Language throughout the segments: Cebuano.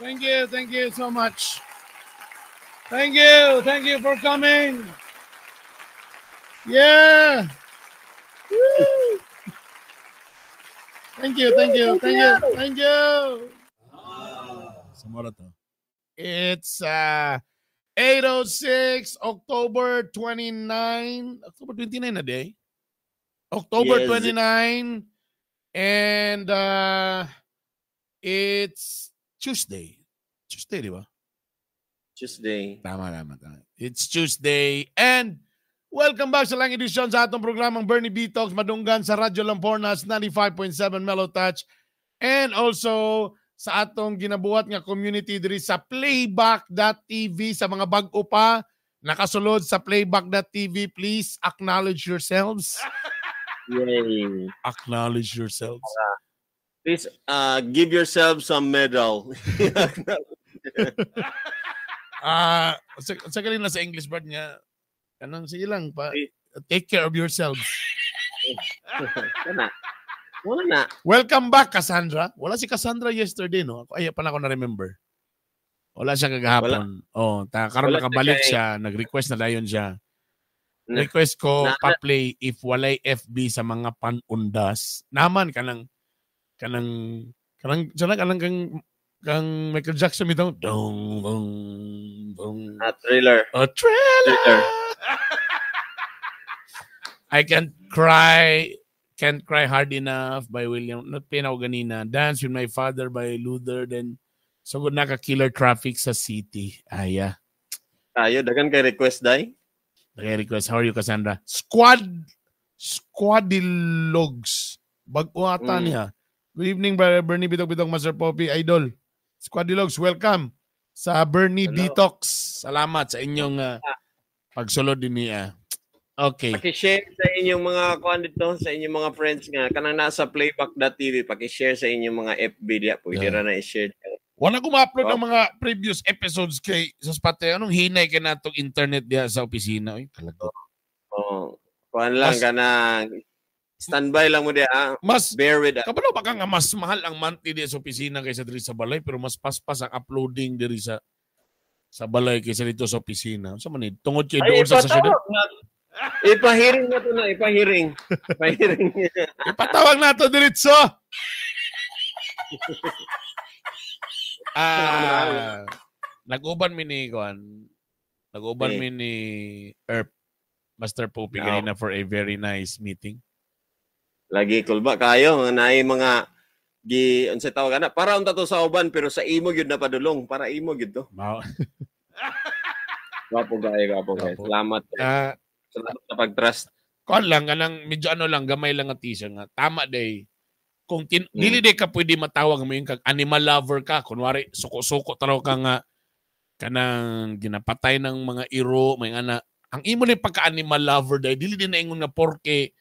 Thank you. Thank you so much. Thank you. Thank you for coming. Yeah. Woo. Thank you. Thank you. Thank you. Thank you. Samora to. It's 8:06, October 29. October 29 na day. October 29, and it's Tuesday. Tuesday, di ba? Tuesday. Tama, tama, tama. It's Tuesday and welcome back sa lang edisyon sa atong programang Bernie B Talks, madunggan sa Radyo Lampornas 95.7 Mellow Touch and also sa atong ginabuhat nga community diri sa playback.tv. Sa mga bag-o pa nakasulod sa playback.tv, please acknowledge yourselves. Yay. Acknowledge yourselves. Please give yourself some medal. Ah, sa galing na sa English word niya, kanang sige lang pa, take care of yourselves. Kana. Wala na. Welcome back, Cassandra. Wala si Cassandra yesterday, no? Ay, pa na ako na-remember. Wala siya kagahapon. Oh, ta karon Wala siya nakabalik siya, nag-request na dayon siya. Request ko pa-play "If Walay FB" sa mga panundas. Naman kanang kanang kanang sana kanang kang Michael Jackson bitaw. Dong dong dong. Ah, Thriller. A Thriller. Thriller. I Can't Cry Hard Enough by William. Nag-play na ako ganina. Dance with My Father by Luther. Then, sugod na ka Killer Traffic sa City. Ah, yeah. Tayo, dagan kay request day. Okay, request. How are you, Cassandra? Squadilogs. Bag-o ata niya. Good evening, Brother Bernie Bitog Bitog, Master Poppy, Idol. Squadilogs, welcome sa Bernie Hello. Detox. Salamat sa inyong pagsulod din niya. Okay. Paki-share sa inyong mga kuan dito, sa inyong mga friends nga kanang nasa playback.tv, paki-share sa inyong mga FB diya, pwede ra na i-share. Wala ko ma-upload Oh. ng mga previous episodes kay sa Spotify. Anong hinay kay natong internet diya sa opisina? Uy, kalagot. Oh, kuan lang kanang standby lang mo diya. Ah. Mas Bear with us. Kabalo ba ka nga mas mahal ang monthly diya sa opisina kaysa diri sa balay, pero mas paspas ang uploading diri sa balay kaysa dito sa opisina. Unsa man ni? Tungod kay Ay, doon sa syudad. ipatawag na. Ipahiring na to na, ipahiring. Ipahiring. Ipatawag na to diretso. Ah, nag-uban mi ni kuan. Nag-uban Eh. mi ni Erp Master Poppy No. kanina for a very nice meeting. Lagi kulba kayo nga naay mga gi unsay tawag ana para unta to sa uban pero sa imo gyud na padulong, para imo gyud to. Mao. Gwapo kayo, gwapo kayo. Gwapo. Salamat. Ah, Salamat sa pag-trust. Kuan lang kanang medyo ano lang, gamay lang nga teaser nga tama day kung dili day ka pwede matawag mo yung kag animal lover ka, kunwari suko-suko taraw ka nga kanang ginapatay ng mga iro, may ana ang imo ni pagka animal lover day, dili din na ingon nga porke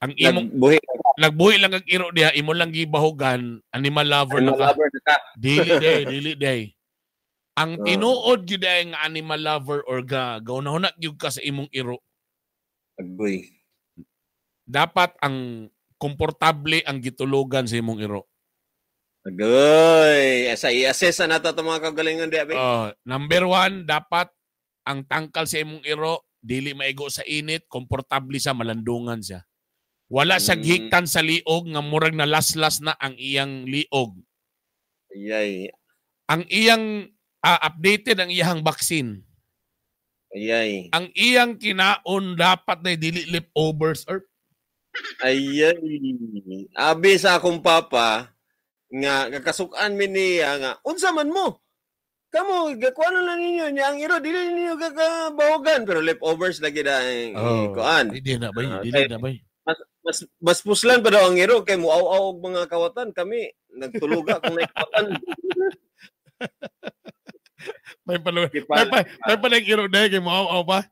ang imong Nagbuhi. Nagbuhi lang ang iro diha, imo lang gibahugan, animal lover na Animal ka. lover na ka. Dili day, dili day. Ang tinuod gyud ay nga animal lover or ga gaunahuna gyud ka sa imong iro. Agoy. Dapat ang komportable ang gitulugan sa imong iro. Agoy. Sa i-assess na nato itong mga kagalingon diya, be. Oh, number one, dapat ang tangkal sa imong iro dili maigo sa init, komportable siya, malandungan siya. Wala siya gihiktan sa liog nga murag na laslas na ang iyang liog. Ayay. Ang iyang updated ang iyang vaccine. Ayay. Ang iyang kinaon dapat na dili leftovers or Ayay. Abi sa akong papa nga kakasukan mi niya nga unsa man mo? Kamo gakuan na ninyo niya ang iro dili ninyo kakabahogan pero leftovers lagi na ang kuan. Hindi na bay, Ah, dili kay- na bay. Mas puslan pa daw ang iro kay muaw-aw og mga kawatan, kami nagtuluga kung naikawatan. May palo, may pa iro dahil kay mo pa.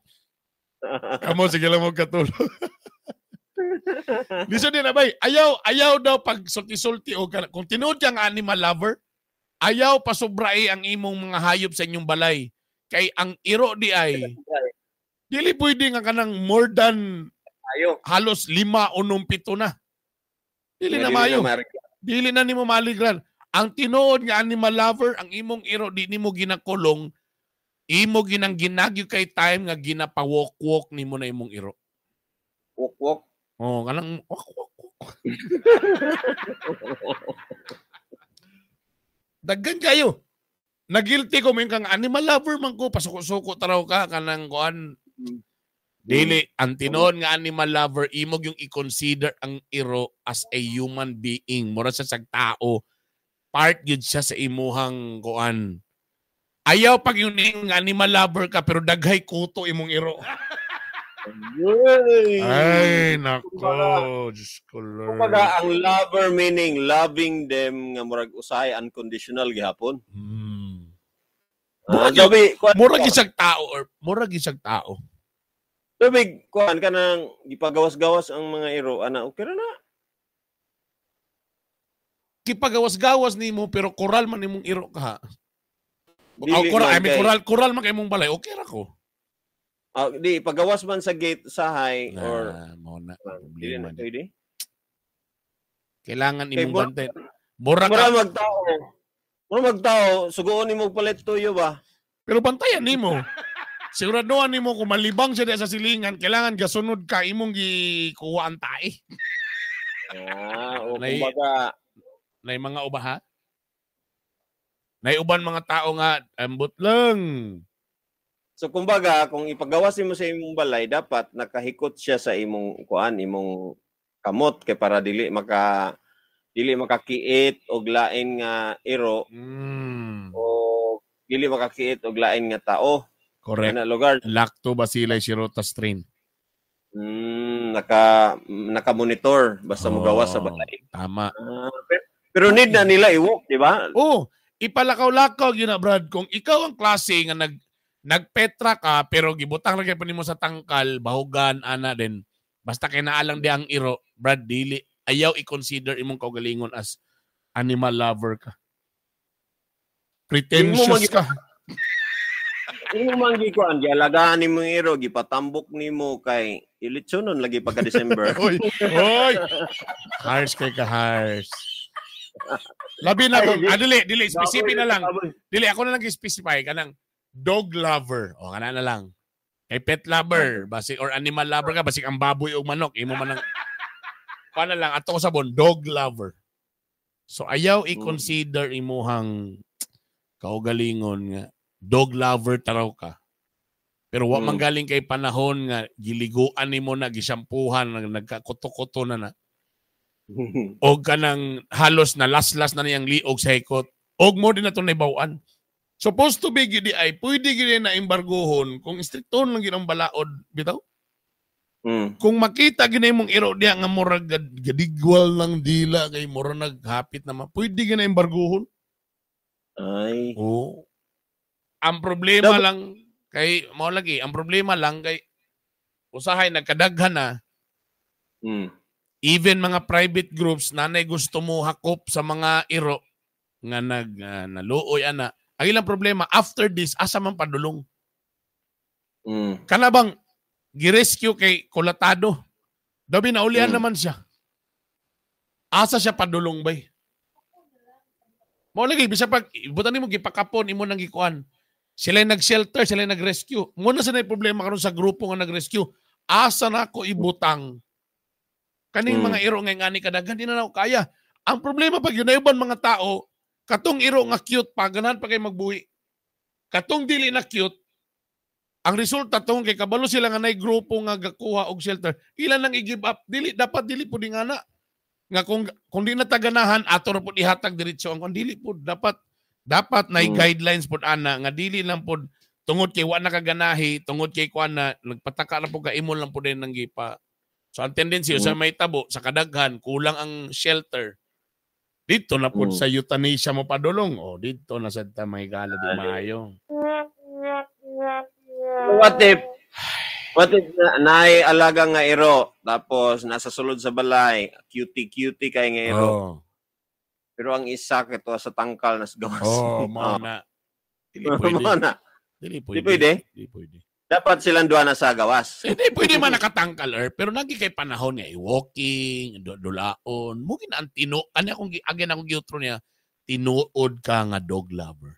Kamo sige lang mo katulog. Lisod din na bay. Ayaw ayaw daw pag sulti-sulti o kung tinuod kang animal lover, ayaw pasobrai ang imong mga hayop sa inyong balay. Kay ang iro di ay dili pwede nga kanang more than Ayo. halos 5 o 7 na. Dili na maayo. Dili na nimo maligran. Ang tinuod nga animal lover, ang imong iro di nimo ginakulong, imo ginang ginagyo kay time nga ginapa-walk-walk nimo na imong iro. Walk-walk? Oh, kanang walk-walk. Walk. Daghan kayo. Nagilty ko mo kang animal lover man ko, pasuko-suko taraw ka kanang kuan. Dili, ang tinuod nga animal lover, imog yung i-consider ang iro as a human being. Mura sa tao. Part yun siya sa imuhang kuan. Ayaw pag yun yung animal lover ka pero daghay kuto imong iro. Ay, nako. Diyos ko, Lord. Kumbaga, ang lover meaning loving them nga murag usahay unconditional gihapon. Murag isang tao or murag isang tao. Tubig, kuan ka nang gipagawas-gawas ang mga iro, ana, okay na. Gipagawas-gawas nimo pero koral man imong iro ka. Oh, koral, I mean, koral man kay imong balay, okay ra ko. Di pagawas man sa gate sahay na, or mo na problema. Di. Kailangan imong bantay. Mura magtao. Mura magtao, sugoon nimo palit tuyo ba? Pero bantayan nimo. Siguraduhan nimo kung malibang siya sa silingan, kailangan gasunod ka imong gikuha ang tae. O kumbaga nay mga uba ha? Nay uban mga tao nga ambot lang. So kumbaga kung ipagawas nimo sa imong balay dapat nakahikot siya sa imong kuan, imong kamot kay para dili makakiit og lain nga iro. O dili makakiit og lain nga tao. Correct. Ana lugar. Lactobacilli shirota strain. Naka-monitor basta mogawas sa balay. Tama. Pero need na nila i-walk, di ba? Oo, ipalakaw-lakaw yun na, Brad. Kung ikaw ang klase nga nagpetra ka pero gibutang lagi pa nimo sa tangkal, bahugan ana din. Basta kay naalang di ang iro, Brad, dili ayaw i-consider imong kaugalingon as animal lover ka. Pretentious ka. Imo man gikuan, gialagaan nimo iro, gipatambok nimo kay ilitsonon lagi pagka December. Oy, oy. Harsh kay ka, harsh. Labi na kung dili specific na lang. Dili ako na lang i-specify kanang dog lover. O kana na lang. Kay pet lover, basig or animal lover ka, basig ang baboy o manok, imo man ang kuan na lang ato ko sabon dog lover. So ayaw i-consider imuhang kaugalingon nga dog lover taraw ka. Pero wa man galing kay panahon nga giliguan nimo na gisampuhan nagkakuto-kuto na na. Og kanang halos na laslas na niyang liog sa hikot. Og mo din na itong naibawan. Supposed to be gidi ay pwede gidi na embargohon kung istriktohon lang gid ang balaod bitaw. Kung makita gid imong iro diya nga murag gadigwal lang dila kay murag naghapit na pwede gid na embargohon. Ay. Oo. Ang problema lang kay mao lagi, ang problema lang kay usahay nagkadaghan na. Even mga private groups nanay gusto mo hakop sa mga iro nga nag naluoy ana. Ang ilang problema after this asa man padulong. Kana bang gi-rescue kay kolatado. Dabi naulian naman siya. Asa siya padulong bay? Mao lagi bisa pag butan nimo gipakapon imo nang gikuan. Sila nag-shelter, sila nag-rescue. Muna sa na problema karon sa grupo nga nag-rescue. Asa na ko ibutang? Kaning mga iro nga ngani kadaghan di na nako kaya. Ang problema pag yun uban mga tao, katong iro nga cute pa ganahan pa kay magbuhi. Katong dili na cute, ang resulta tong kay kabalo sila nga nay grupo nga gakuha og shelter, ilan nang i-give up. Dili dapat dili pud nga na. Nga kung di na taganahan ato ra pud ihatag diretso ang kung dili pud dapat nay guidelines pud ana nga dili lang pud tungod kay wa nakaganahi, tungod kay kuan na nagpataka ra pud ka imol lang pud din nang gipa. So ang tendency sa may tabo sa kadaghan kulang ang shelter. Dito na pud sa euthanasia mo padulong. O dito na sad ta may gala di maayo. What if naay alaga nga iro tapos nasa sulod sa balay, cutie cutie kay nga iro. Oh. Pero ang isa kito sa tangkal nas gawas. Oh, mao na. Dili pwede. Mao na. Dili pwede. Dili pwede. Dapat silang duha na sa gawas. Hindi pwede man nakatangkal pero nagi kay panahon nga i-walking, dulaon, mo gina ang tino, ani akong again akong giutro niya. Tinuod ka nga dog lover.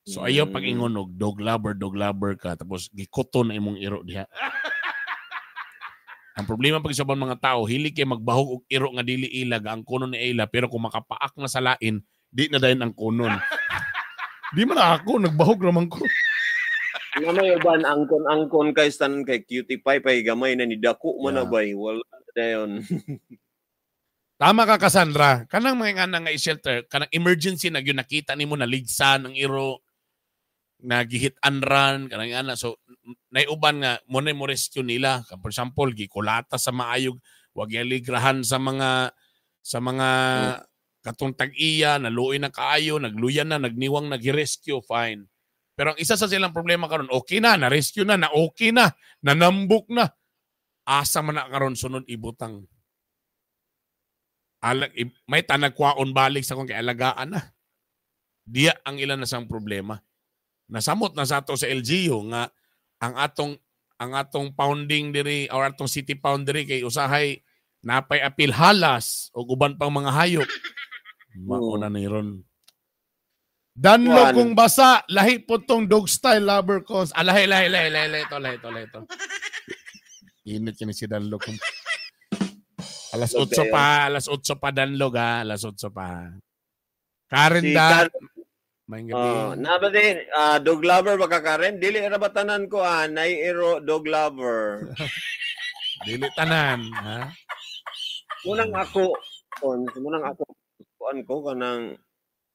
So ayaw pag-ingon og dog lover ka tapos gikuto na imong iro diha. Ang problema pag sa mga tao, hili kay magbahog og iro nga dili ila, ang kunon ni ila, pero kung makapaak na sa lain, di na dayon ang kunon. Di man ako, nagbahog raman ko. Nga may uban, angkon-angkon kay stan kay cutie pie pay gamay na ni dako man na bay. Wala dayon. Tama ka, Cassandra. Kanang mga nga nga i-shelter, kanang emergency na gyud nakita nimo na ligsan ang iro, nagihit and run, kanang ana. So naiuban nga mo na mo rescue nila. For example, gikulata sa maayog, wag yaligrahan sa mga katong tag-iya, naluoy na kaayo, nagluyan na, nagniwang, nag-rescue, fine. Pero ang isa sa silang problema karon, okay na, na-rescue na, na-okay na, nanambok na. Asa man na karon sunod ibutang. May tanagkwaon balik sa kung kay alagaan na. Diya ang ilan na sang problema. Nasamot na sa ato sa LGU nga ang atong pounding diri or atong city pound diri kay usahay napay apil halas o uban pang mga hayop. Mauna ni ron. Danlo kung basa, lahi po tong dog style lover cons. Ah, lahi, ito. Init yun si Danlo kung alas 8 pa, alas 8 pa Danlog ha, alas 8 pa. Karen si da. May gabi. Naba din, dog lover ba ka Karen? Dili ra ba tanan ko nay iro dog lover. Dili tanan, ha? Munang ako, kuan ko kanang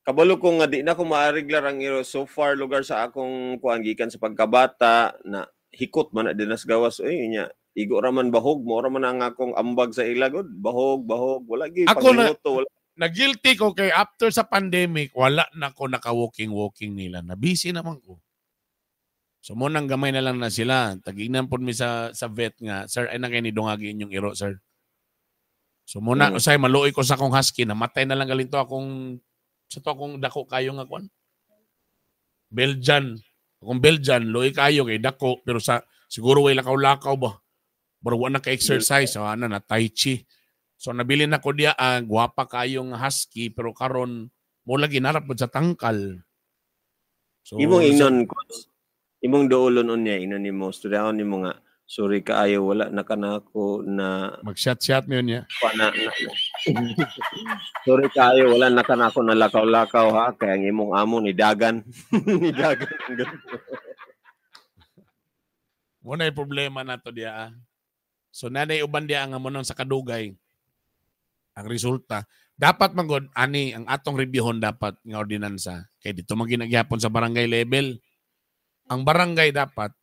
kabalo ko nga di na ko maariglar ang iro so far lugar sa akong kuan gikan sa pagkabata na hikot man na dinas gawas oy nya igo ra man bahog mo ra man ang akong ambag sa ila gud bahog wala gi pagluto wala. Na-guilty ko kay after sa pandemic wala na ko naka-walking nila, na busy naman ko. So mo nang gamay na lang na sila. Tagignan pod mi sa vet nga, sir ay na kay ni dungagi inyong iro sir. So mo na usay maluoy ko sa akong husky, namatay na lang galinto akong sa to akong dako kayo nga kwan. Belgian. Akong Belgian, luoy kayo kay dako pero sa siguro way lakaw-lakaw ba. Pero wa na ka-exercise, so ana na tai chi. So nabili na ko diya gwapa kayo nga husky pero karon mo lagi narap pud sa tangkal. So imong ingnon imong duolon unya ingnon nimo estudyahon nimo nga sorry kaayo wala na kanako na mag-shot-shot mo yun niya. Sorry kaayo wala na kanako na lakaw-lakaw ha kay ang imong amo ni dagan. Ni dagan. Mo na problema nato diya. So nanay uban diya nga mo nang sa kadugay. Ang resulta dapat manggod ani ang atong reviewon dapat nga ordinansa kay dito man ginagyapon sa barangay level. Ang barangay dapat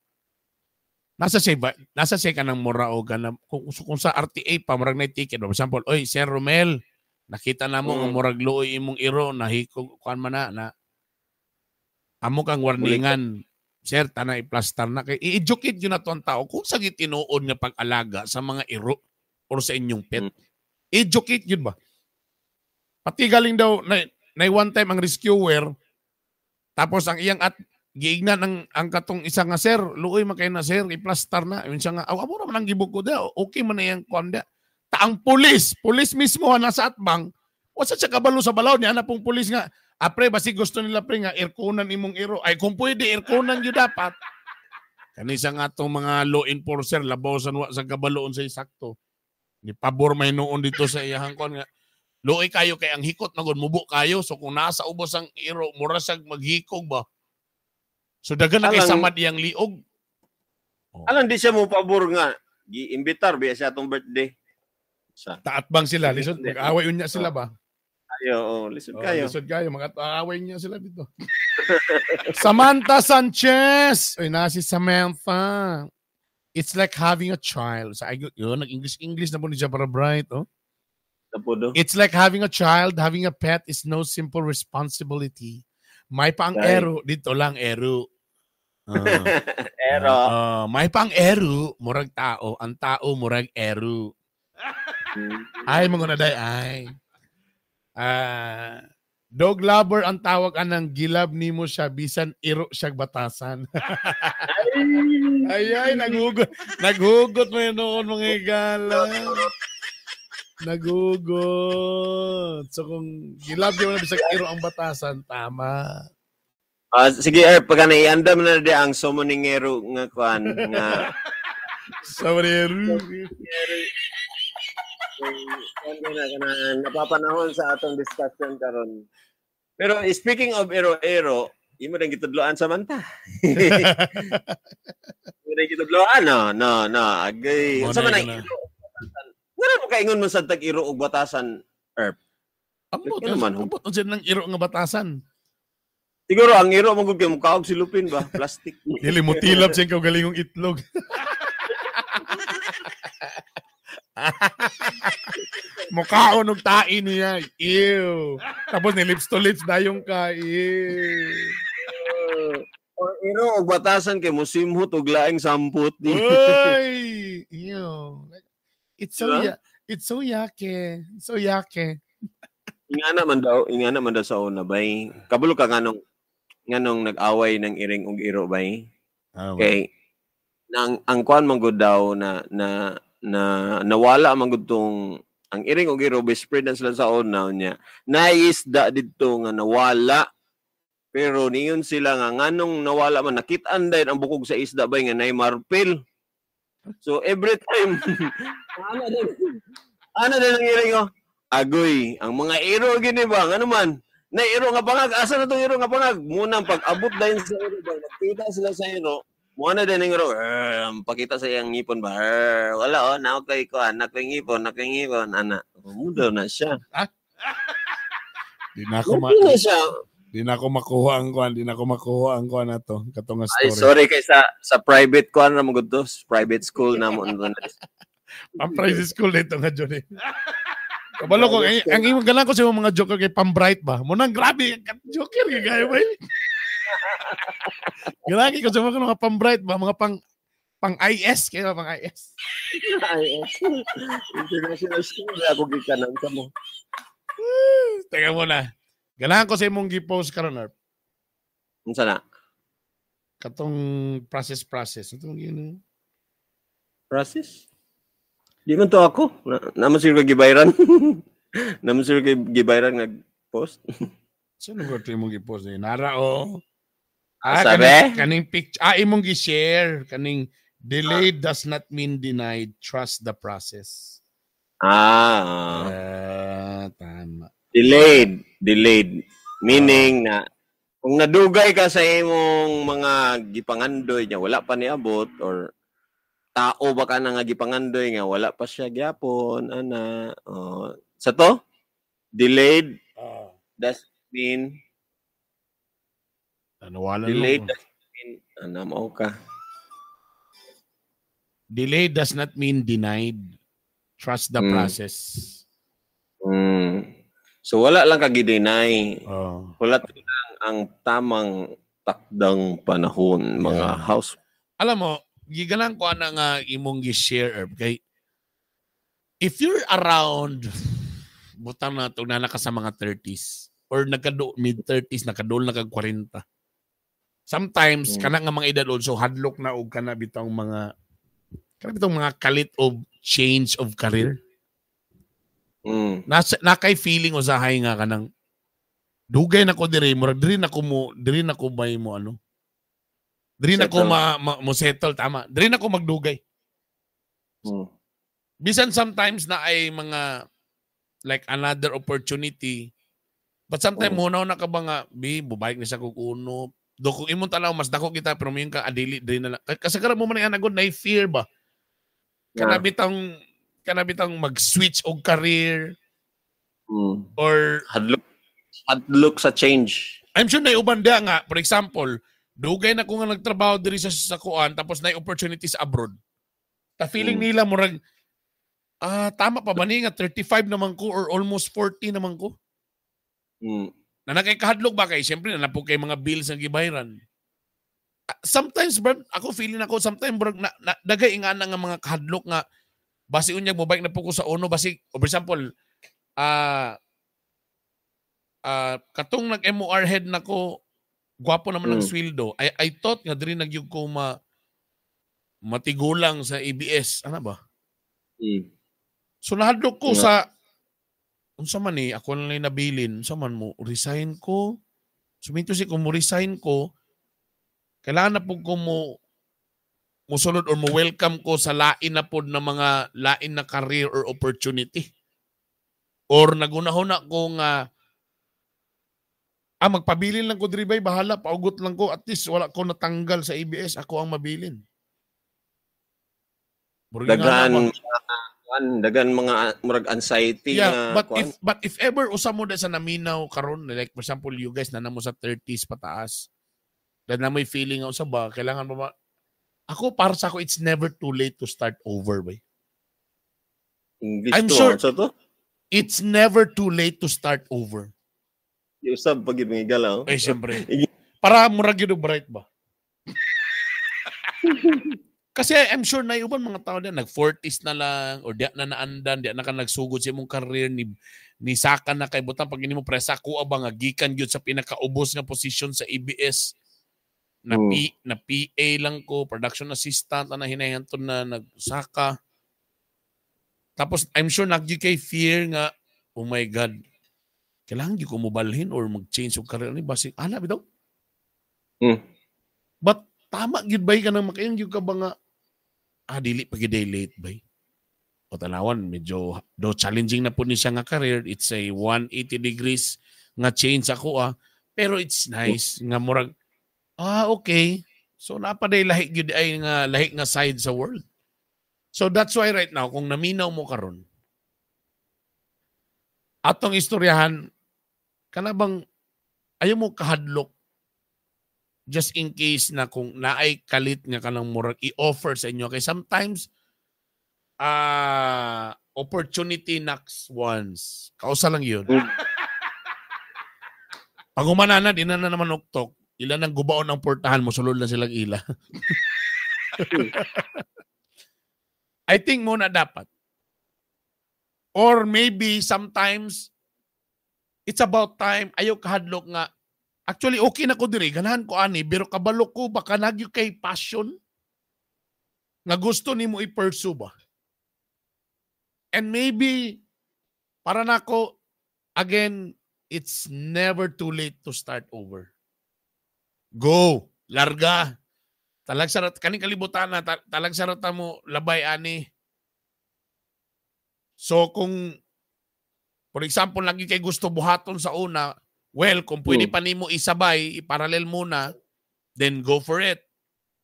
nasa siya ka ng mura o ganam, kung sa RTA pa, murag na ticket. For example, oy, Sir Romel, nakita na mo nga murag luoy imong iro, nahikog, kuan man na, amo kang warningan, sir, tana i-plaster na. Kay, i-educate yun na to ang tao kung sa gitinuod nga pag-alaga sa mga iro or sa inyong pet. Educate yun ba? Pati galing daw, na one time ang rescuer, tapos ang iyang at giignan ang katong isa nga sir, luoy man kayo na sir, i-plaster na. Yun siya nga, aw, amo naman ang gibog ko da, okay man na iyang kuan da. Taang pulis mismo nasa atbang, wasa siya kabalo sa balaw niya, na pong pulis nga, apre, basi gusto nila pre nga, irkunan imong iro. Ay, kung pwede, irkunan yun dapat. Kanisa nga itong mga law enforcer, labaw sa wa sa kabaloon sa isakto. Ni pabor may noon dito sa iyahang kuan nga, luoy kayo kay ang hikot na mubo kayo. So kung nasa ubos ang iro, mura siyang maghikog ba? So dagan na kay samad iyang liog. Oh. Alang di siya mo pabor nga giimbitar biya siya atong birthday. Sa taatbang sila, lisod mag-away unya sila ba? Ayo, oh, lisod kayo. Lisod kayo, mag-away niya sila dito. Samantha Sanchez. Oy, na si Samantha. It's like having a child. Sa so, yun, nag-English English na po ni siya para bright, oh. It's like having a child, having a pet is no simple responsibility. May pang ero, dito lang ero. Ero. May pang ero, murag tao, ang tao murag ero. Ay mga naday ay. Dog lover ang tawag anang gilab nimo siya bisan iro siya batasan. Ay ay naghugot. Naghugot mo yun noon mga higala. Nagugot. So kung gilab mo na bisag iro ang batasan, tama. Sige, pagka naiandam na di ang summoningero nga kuan nga Summoningero. Kuan na kana napapanahon sa atong discussion karon. Pero speaking of ero-ero, imo nang gitudloan sa manta. Imo nang gitudloan, no. Agay, unsa man ang iro? Wala mo kaingon mo sa tag-iro og batasan, Erp. Ambot naman, ambot unsa nang iro nga batasan. Siguro ang iro mo gud kay mukaog si Lupin ba, plastic. Dili mo tilap siyang kaugalingong itlog. Mukaon og tae niya. Ew. Tapos ni lips to lips dayong ka. Ew. Or iro og batasan kay mosimhot og laing sampot. Uy! Ew. It's so ya, it's so yake. It's so yake. Ingana man daw sa una bay. Kabalo ka nganong nag-away ng iring og iro bay. Okay. Nang ang kuan man gud daw na na na nawala man gud tong ang iring og iro best friend na sila sa una niya. Naisda didto nga nawala. Pero niyon sila nga nganong nawala man nakit-an dayon ang bukog sa isda bay nga nay marpil. So every time ano din ang iring oh. Agoy, ang mga iro gini ba ngano man? Na iro nga pangag, asa na tong iro nga pangag? Munang pag-abot dayon sa iro ba, nagkita sila sa iro. Muna din ang iro, pakita sa iyang ngipon ba? Wala oh, na kay ko, anak kay ngipon, ana. Mudaw na siya. Di na ako makuha ang kuan nato katong story. Ay, sorry kay sa private kuan ra mo gud to, private school na mo. Ang private school dito nga Johnny. Kabalo ko, ang imong galang ko sa mga joker kay pambright ba? Munang grabe, joker kay kayo ba? Galagi ko sa mga pambright ba? Mga pang IS, kaya pang IS. IS. International school, ako gikanan sa mo. Teka muna. Ganahan ko sa imong gi-post karon, Arp. Unsa na? Katong process. Itong yun. Process? Di man to ako. Naman siguro gibayran. Naman siguro gibayran nag-post. Sino ba ito imong gi-post? Nara o. Sabi? Kaning picture. Imong gi-share. Kaning delayed does not mean denied. Trust the process. Tama. Delayed. Meaning na kung nadugay ka sa imong mga gipangandoy niya, wala pa niabot or tao ba ka na nga gipangandoy nga wala pa siya gyapon ana. Sa to delayed does mean wala delayed does mean ana mao ka. Delayed does not mean denied. Trust the process. So wala lang ka gi-deny. Wala lang ang tamang takdang panahon mga house. Alam mo, gigalang ko ana nga imong gi-share kay if you're around butang na to na ka sa mga 30s or nagkado mid 30s nakadol na kag 40. Sometimes kana nga mga edad also hadlok na og kana bitong mga kalit of change of career. Nakay feeling usahay nga kanang dugay na ko diri murag diri na ko bay mo ano. Diri na ko mo settle tama. Diri na ko magdugay. Bisan sometimes na ay mga like another opportunity. But sometimes munaw na ka ba nga bi bubalik ni sa kog uno. Do kung imong tanaw mas dako kita pero moingon ka adili diri na lang. Kasi karon mo man ang anagod na fear ba. Kana bitang mag-switch og career. Or hadlok sa change. I'm sure na uban dia nga for example dugay na ko nga nagtrabaho diri sa kuan tapos na opportunities abroad. Ta feeling nila murag tama pa ba ni nga 35 naman ko or almost 40 naman ko. Na nakikahadlok ba kay siyempre na napo kay mga bills ang gibayaran. Sometimes bro, ako feeling ako sometimes bro na dagay nga na nga mga kahadlok nga basi unyag mo bike na po ko sa uno basi for example katong nag MOR head nako gwapo naman ang sweldo. I thought nga diri nagyug ko matigulang sa ABS. Ano ba? So nahadlok ko sa unsa man ni ako na lang nabilin, unsa man, mo resign ko. Suminto si kung mo resign ko, kailangan na pud ko mo musulod or mo welcome ko sa lain na pod na mga lain na career or opportunity. Or nagunahuna ko nga magpabilin lang ko diri bay, bahala, paugot lang ko, at least wala ko natanggal sa ABS, ako ang mabilin. Daghan daghan mga murag anxiety nga but kuan. If ever usa mo sa naminaw karon, like for example you guys na namo sa 30s pataas, then na may feeling nga usa ba kailangan ba ako, para sa ako, it's never too late to start over bay. English I'm to, sure so to? It's never too late to start over. Usab pag mga galaw. Eh siyempre. Para murag gyud bright ba? Kasi I'm sure na uban mga tao din nag-40s na lang or di na naandan, di na ka nagsugod sa imong career ni saka na kay butang pag inimo presa ko ba nga gikan gyud sa pinakaubos nga position sa ABS na na PA lang ko, production assistant na hinayanton na nagsaka. Tapos I'm sure nagyud kay fear nga, oh my God, kailangan gyud ko mobalhin or mag-change og career ni basig ana bitaw. But tama gyud bay ka nang makaingon gyud ka ba nga dili pa gyud late bay. O tanawan medyo do challenging na po ni siya nga career, it's a 180 degrees nga change ako pero it's nice nga murag okay. So napaday lahi gyud ay nga lahi nga side sa world. So that's why right now kung naminaw mo karon atong istoryahan kana bang ayaw mo kahadlok just in case na kung naay kalit nga kanang murag i-offer sa inyo kay sometimes opportunity knocks once. Kausa lang yun. Pag umanana, di na naman uktok. Ilan ang gubaon ang portahan mo, sulod lang silang ila. I think muna dapat. Or maybe sometimes it's about time. Ayaw kahadlok nga. Actually, okay na ko diri. Ganahan ko ani, pero kabalo ko, baka nagyo kay passion nga gusto nimo i-pursue ba? And maybe, para nako, again, it's never too late to start over. Go! Larga! Talag sarat, kaning kalibutan na, talag sarata mo, labay ani. So kung, for example, lagi kay gusto buhaton sa una, well, kung pwede pa nimo isabay, i-parallel muna, then go for it.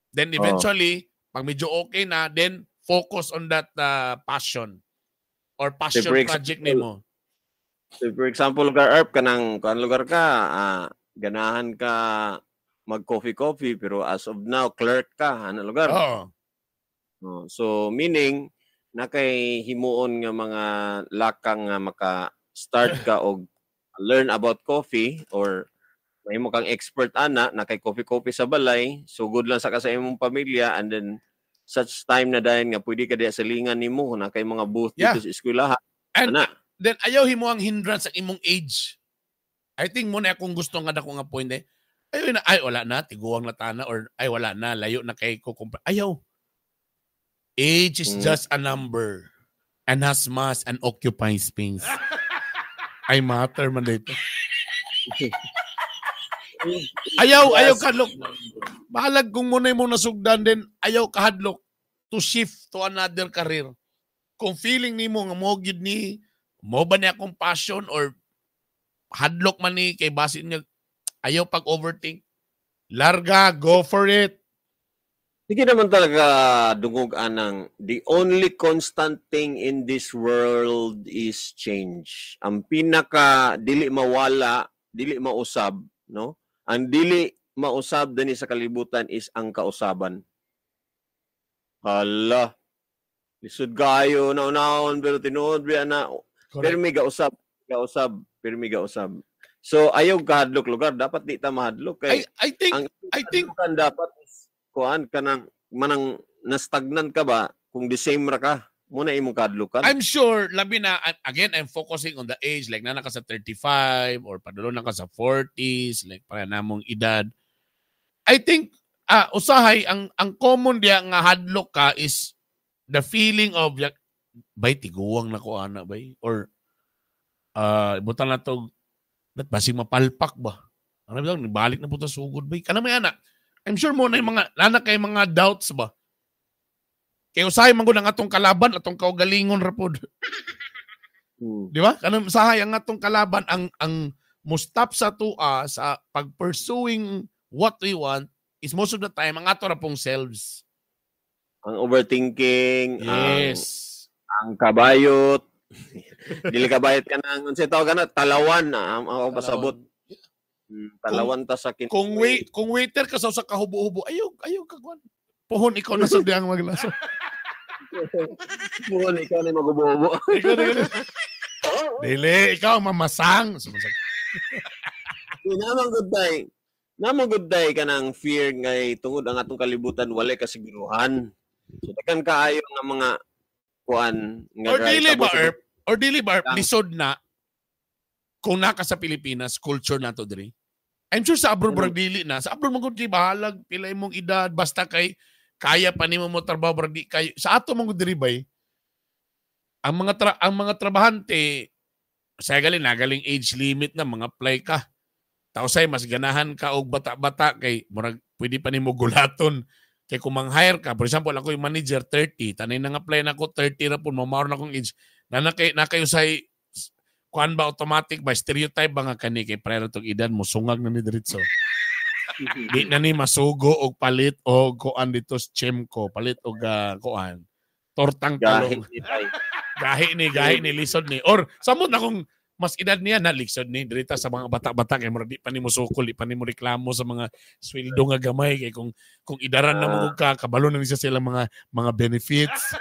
Then eventually, pag medyo okay na, then focus on that passion or passion project nimo. So for example, lugar Arp, kanang kuan lugar ka, ganahan ka mag-coffee-coffee, pero as of now, clerk ka, ano lugar? Oh, so meaning, na kay himuon nga mga lakang nga maka-start ka og learn about coffee or mahimo kang expert ana na kay coffee-coffee sa balay, sugod lang sa ka sa imong pamilya, and then such time na dayon nga pwede ka diya sa lingan nimo na kay mga booth dito sa eskwelahan. And ana, then ayaw himo ang hindrance sa imong age. I think mo na akong gusto nga dako nga point eh. Ayaw na, ay wala na, tiguang na tana, or ay wala na, layo na kay ko. Ayaw. Age is just a number and has mass and occupies space. Ay matter man dito. Ayaw, ayaw kahadlok. Bahalag kung muna'y mo nasugdan din, ayaw kahadlok to shift to another career. Kung feeling nimo nga mo gyud ni, mo ba niya akong passion or hadlok man ni kay basin niya, ayaw pag-overthink. Larga, go for it. Hindi naman talaga dungog anang the only constant thing in this world is change. Ang pinaka dili mawala, dili mausab, no? Ang dili mausab dinhi sa kalibutan is ang kausaban. Hala. Lisod kayo naunahon pero tinuod biya na. Pirmi gausab, gausab, pirmi gausab. So ayaw kahadlok lugar, dapat di ta mahadlok kay I think dapat kuan kanang manang nastagnan ka ba kung the same ra ka muna imong kahadlokan. I'm sure labi na again I'm focusing on the age like nana ka sa 35 or padulong na ka sa 40s like para namong edad. I think usahay ang common diya nga hadlok ka is the feeling of like, Bay, tiguwang na ko ana bay, or butan na to basig mapalpak ba. Ano ba, nibalik na po ta sugod bay. Kana may ana. I'm sure mo na yung mga nana kay mga doubts ba. Kay usahay man gud ang atong kalaban, atong kaugalingon ra pod. Di ba? Kanang usahay ang atong kalaban, ang mo-stop sa tua sa pag-pursuing what we want is most of the time ang ato ra pong selves. Ang overthinking, yes. Ang kabayot. Dili kabayot ka nang unsay tawag ana, talawan ang ako pasabot. Talawan ta sa Kung waiter ka sa kahubo-hubo, ayaw ayaw ka kuan. Pohon ikaw na sa diyang maglaso. Pohon ikaw na magubo-hubo. Ikaw na. Dili, ikaw mamasang. Namang good day. Namang good day ka ng fear ngay tungod ang atong kalibutan walay kasiguruhan. So daghan kaayo nga mga kuan nga or dili ba Erp? Or dili ba Erp, lisod na kung naka sa Pilipinas culture nato diri. I'm sure sa abroad brag dili na. Sa abroad man gud kay bahalag pila imong edad basta kay kaya pa nimo mo trabaho brag di kayo. Sa ato man gud diri bay ang mga trabahante sa galing nagaling age limit na mga apply ka. Tausay mas ganahan ka og bata-bata kay murag pwede pa nimo gulaton. Kay kung mang-hire ka, for example, ako yung manager 30, tanay nang apply na ako 30 ra pud, mamawar na akong age. Na nakayo say kuan ba automatic ba stereotype ba nga kani kay prior tong edad mo sungag na ni diretso. Di na ni masugo og palit og kuan dito sa Chemco, palit og kuan tortang talong. Gahi ni lisod ni. Or samot na kung mas edad niya na lisod ni dirita sa mga bata-bata kay murag di pa nimo sukol, di pa nimo reklamo sa mga sweldo nga gamay kay kung idaran na mo ka kabalo na ni siya silang mga benefits.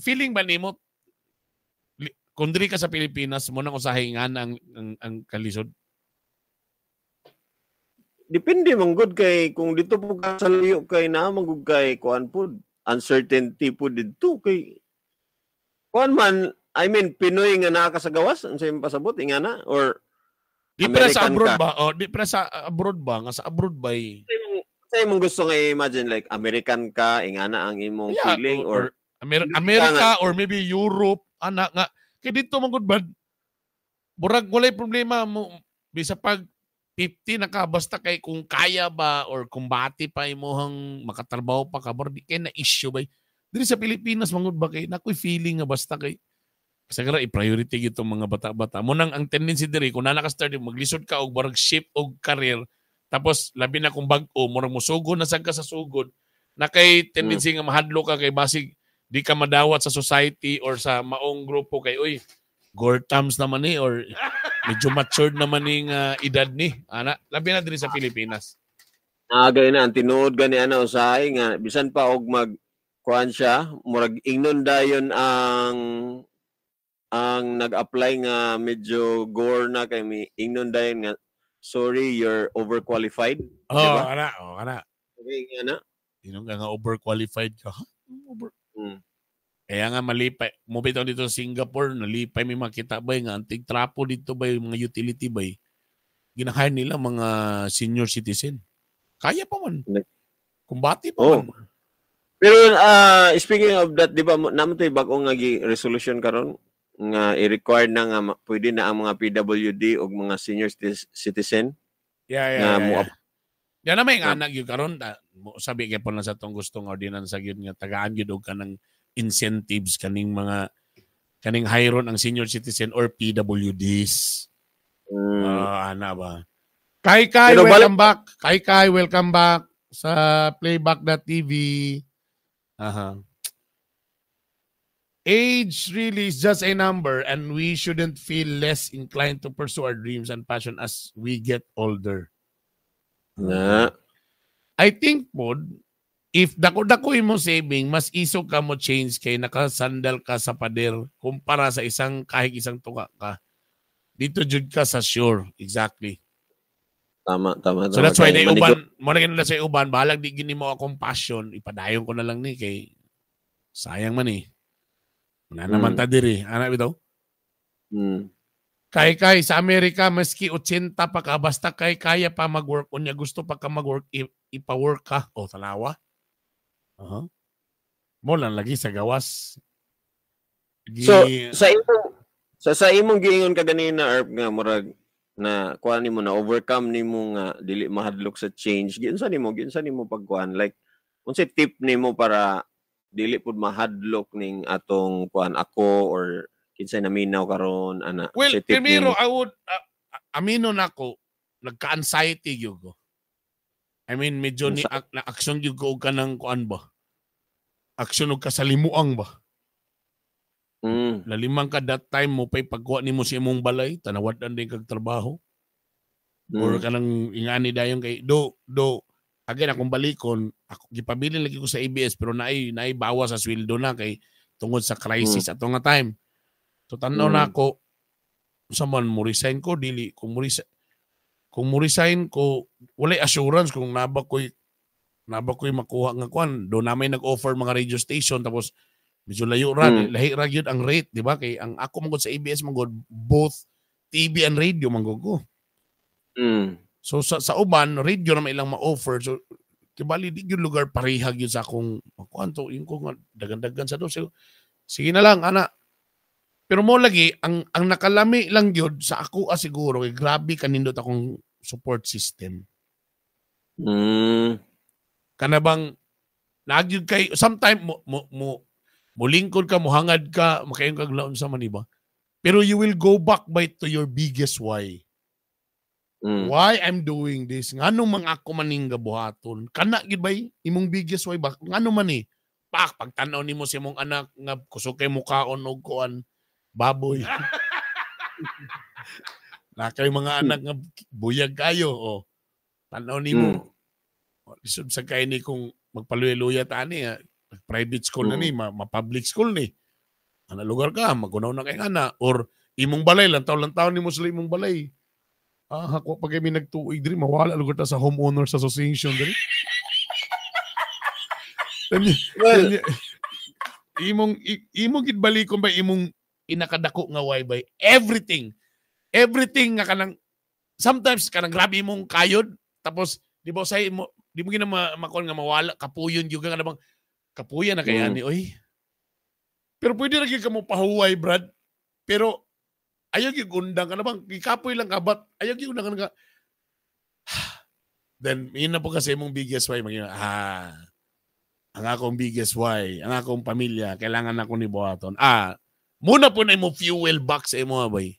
Feeling ba nimo kung diri ka sa Pilipinas mo nang usahay nga ang kalisod? Depende man gud kay kung dito po ka sa layo kay naa man gud kay kuan pud uncertainty pud didto kay kuan man, I mean Pinoy nga naa ka sa gawas unsay pasabot ingana or di pa sa abroad ba? O di pa sa abroad ba nga sa abroad ba say imong gusto nga imagine like American ka ingana ang imong feeling or America or maybe Europe ana nga kay dito man gud ba murag walay problema mo bisa pag 50 na ka basta kay kung kaya ba or kumbati pa imong makatrabaho pa ka di kay na issue ba diri sa Pilipinas mangud ba kay nakoy feeling nga basta kay siguro i-priority gitong mga bata-bata mo nang ang tendency diri kung nana ka start maglisod ka og barag shift og career tapos labi na kung bag-o murag mosugo na sad ka sa sugod na kay tendency nga mahadlok ka kay basig di ka madawat sa society or sa maong grupo kay uy gortams naman ni or medyo matured naman ning edad ni ana labi na diri sa Pilipinas. Gay na ang tinuod gani ana usahay nga bisan pa og mag kuan siya murag ingnon dayon ang nag-apply nga medyo gore na kay mi ingnon dayon nga sorry you're overqualified. Oh, diba? Ana, oh ana. Okay nga na. Ingnon ka nga overqualified ka. Kaya nga malipay. Mupitaw dito sa Singapore, nalipay may makita ba nga antig trapo dito ba yung mga utility ba ginahire nila mga senior citizen. Kaya pa man. Kumbati pa man. Pero speaking of that, di ba naman to'y bag-o nga resolution karon nga i-require na nga pwede na ang mga PWD o mga senior citizen. Yeah. Yan na may anak yun karon. Sabi kay po na sa itong gustong ordinansa yun nga tagaan yun og kanang incentives kaning mga kaning hiron ang senior citizen or PWDs. Ana ba? Kai Kai, welcome back. Kai Kai, welcome back sa playback.tv. Aha. Age really is just a number and we shouldn't feel less inclined to pursue our dreams and passion as we get older. Na. I think pod if dako-dako imo saving, mas isog ka mo change kay nakasandal ka sa pader kumpara sa isang kahit isang tuka ka. Dito jud ka sa sure. Exactly. Tama. So that's why na uban, mo na ganun sa uban, bahalag di gini mo akong passion, ipadayon ko na lang ni kay sayang man eh. Wala naman ta diri. Ana bitaw? Kay sa Amerika maski 80 pa ka basta kay kaya pa mag-work unya gusto pa ka mag-work ipa-work ka. O tanawa. Uh-huh. Mo lang lagi sa gawas. So sa imong giingon ka ganina, Erp, nga murag na kuan nimo na overcome nimo nga dili mahadlok sa change. Giunsa nimo pagkuan, like unsay tip nimo para dili pud mahadlok ning atong kuan, ako or kinsay naminaw karon ana? Well, unsay tip primero nimo? I would amino nako nagka-anxiety gyud ko. I mean, medyo ni na action gyud ko og kanang kuan ba. Action og kasalimuang ba. Lalimang ka that time mo pay pagkuha nimo sa imong balay, tanawad-an din kag trabaho. Or kanang ingani dayon kay do do again akong balikon, ako gipabilin lagi ko sa ABS pero naay bawas sa sweldo na kay tungod sa crisis ato nga time. So tan-aw na ako sa man mo resign ko dili, kung mo resign ko walay assurance kung naba ko'y makuha nga kuan do na may nag-offer mga radio station, tapos medyo layo ra, lahi ra gyud ang rate, di ba? Kay ang ako man gud sa ABS man gud, both TV and radio man gud ko. So sa uban radio na may ilang ma-offer, so kibali di gyud lugar pareha gyud sa akong makuan to yung ko nga dagan-dagan sa do. So, sige na lang ana, pero mo lagi ang nakalami lang gyud sa ako siguro kay grabe kanindot akong support system. Kana bang nagyud kay sometime mo molingkod ka, mohangad ka, makayon kag laon sa man iba, pero you will go back by to your biggest why. Why I'm doing this? Ngano man ako maning gabuhaton? Kana gyud bay imong biggest why ba? Ngano man eh? Pak pagtan-aw nimo sa imong anak nga kusog kay mukaon og kuan baboy. Na kay mga anak nga buyag kayo oh. Tan-aw nimo. Lisod sa kay ni kung magpaluya-luya ta ani, private school na ni, ma-public school ni. Ana lugar ka, magunaw na kay ana or imong balay lantaw-lantaw nimo sila imong balay. Ah, ako pag kami nagtuig diri mawala lugar ta sa homeowners association diri. Well, imong gid balikon ba imong inakadako nga why by everything. Everything nga kanang sometimes kanang grabe imong kayod, tapos di ba say mo di mo gina makuan nga mawala kapuyon gyud ka nga bang kapuyan na kay ani oy. Pero pwede ra gyud ka mo pahuway, Brad. Pero ayaw gyud undang ka na bang gikapoy lang ka but ayaw gyud undang ka. Then yun na po kasi imong biggest why, maging ang akong biggest why, ang akong pamilya, kailangan ako ni buhaton. Ah, muna po na imo fuel box sa imo bay.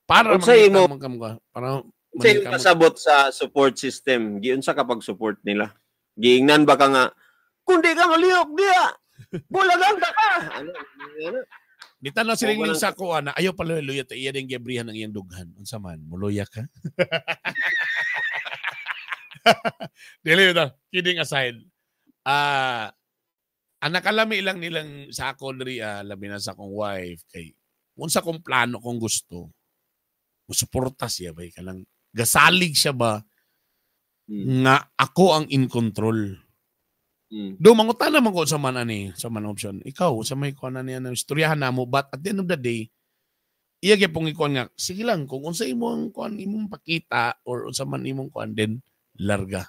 Para Unsa imo- man ka para Unsa imong mangita mo- kasabot sa support system? Giunsa ka pag-support nila? Giingnan ba ka nga kung di ka malihok diya, bulagan ka ka? Ano? Ano? Di tanaw sila O, yung walang- sa ko ana, ayaw pala luya ta iya din giabrihan ang iyang dughan. Unsa man, muluya ka? Dili ta, kidding aside. Ah, ang nakalami lang nilang sa ako diri labi na sa akong wife kay unsa kong plano kung gusto. Musuporta siya bay kanang gasalig siya ba nga ako ang in control. Do mangutana man ko sa man ani, sa man option. Ikaw sa may kuan ani ano istoryahan namo, but at the end of the day iya gyud ikuan nga sige lang kung unsa imong kuan imong pakita or unsa man imong kuan, then larga.